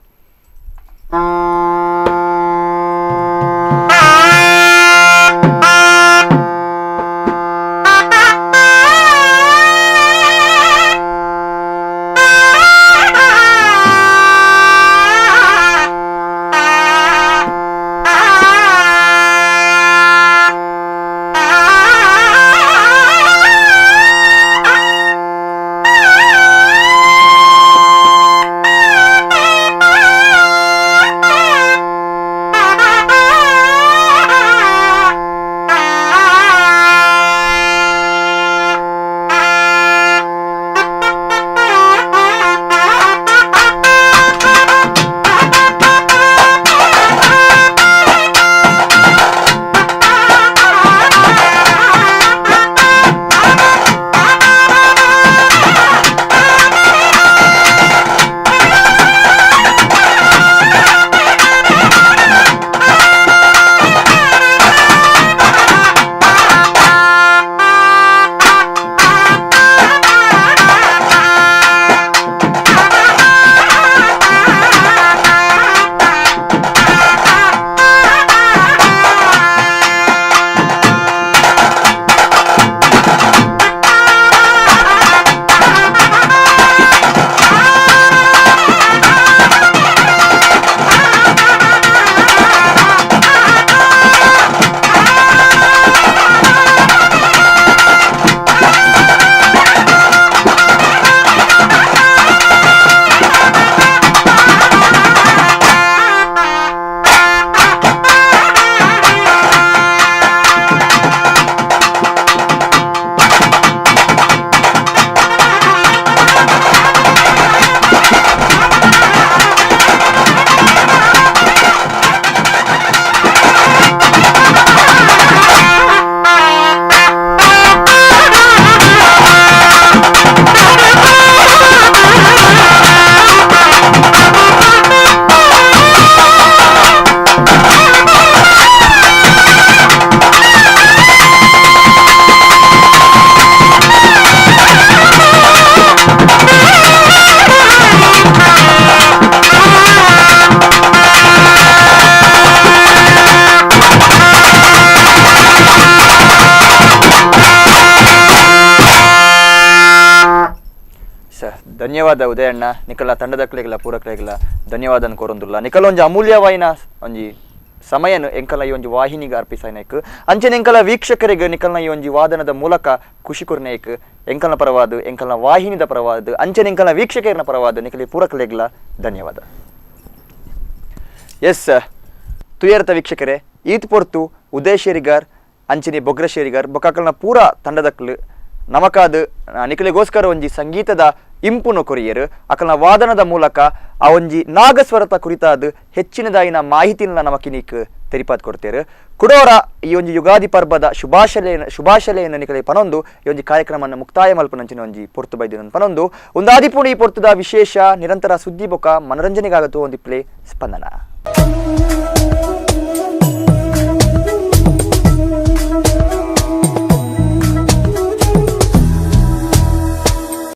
ಧನ್ಯವಾದ ಉದಯಣ್ಣ, ನಿಕಲ ತಂಡದಕ್ಲೆಗ್ಲ ಪೂರಕ್ಲೆಗ್ಲ ಧನ್ಯವಾದ ಕೋರೊಂದುಲ್ಲ. ನಿಕಲ ಒಂಜಿ ಅಮೂಲ್ಯವಾಯಿನ ಒಂಜಿ ಸಮಯನು ಎಂಕಲ ಈ ಒಂಜಿ ವಾಹಿನಿಗೆ ಅರ್ಪಿಸಾಯ್ನಾಯ್ಕ್ ಅಂಚನೆ ಎಂಕಲ ವೀಕ್ಷಕರಿಗೆ ನಿಕಲ್ನ ಈ ಒಂಜಿ ವಾದನದ ಮೂಲಕ ಖುಷಿ ಕೊರ್ನಾಯ್ಕ್ ಎಂಕಲ್ನ ಪರವಾದ ಎಂಕಲ್ನ ವಾಹಿನಿದ ಪರವಾದ ಅಂಚನೆ ಎಂಕಲ್ನ ವೀಕ್ಷಕರನ ಪರವಾದ ನಿಕಲಿ ಪೂರಕ್ಲೆಗ್ಲ ಧನ್ಯವಾದ. ಎಸ್ ತುಯರ್ತ ವೀಕ್ಷಕರೇ, ಈತ್ ಪೊರ್ತು ಉದಯ ಶೇರಿಗಾರ್ ಅಂಚನೆ ಬೊಗ್ರ ಶೇರಿಗಾರ್ ಬೊಕ್ಕಲ್ನ ಪೂರ ತಂಡದಕ್ಲು ನಮಕಾದ ನಿಕಲಿಗೋಸ್ಕರ ಒಂಜಿ ಸಂಗೀತದ ಇಂಪುನು ಕೊರಿಯರು ಅಕಲ್ನ ವಾದನದ ಮೂಲಕ ಆ ಒಂಜಿ ನಾಗಸ್ವರತ ಕುರಿತಾದ ಹೆಚ್ಚಿನದಾಯಿನ ಮಾಹಿತಿನ ನಮಕಿನಿಕ್ ತೆರಿಪಾದ್ ಕೊಡ್ತೇರು. ಕುಡೋರ ಈ ಒಂಜಿ ಯುಗಾದಿ ಪರ್ಬದ ಶುಭಾಶಲೆಯನ್ನು ನಿಕಲೆ ಪನೊಂದು ಈ ಒಂಜಿ ಕಾರ್ಯಕ್ರಮವನ್ನು ಮುಕ್ತಾಯ ಮಲ್ಪನಂಚಿನ ಒಂಜಿ ಪೊರ್ತು ಬೈದಿನ ಪನೊಂದು ಒಂದಾದಿಪುಣಿ ಪೊರ್ತುದ ವಿಶೇಷ ನಿರಂತರ ಸುದ್ದಿ ಬೊಕ ಮನರಂಜನೆಗಾಗತ್ತು ಒಂದು ಪ್ಲೇ ಸ್ಪಂದನ.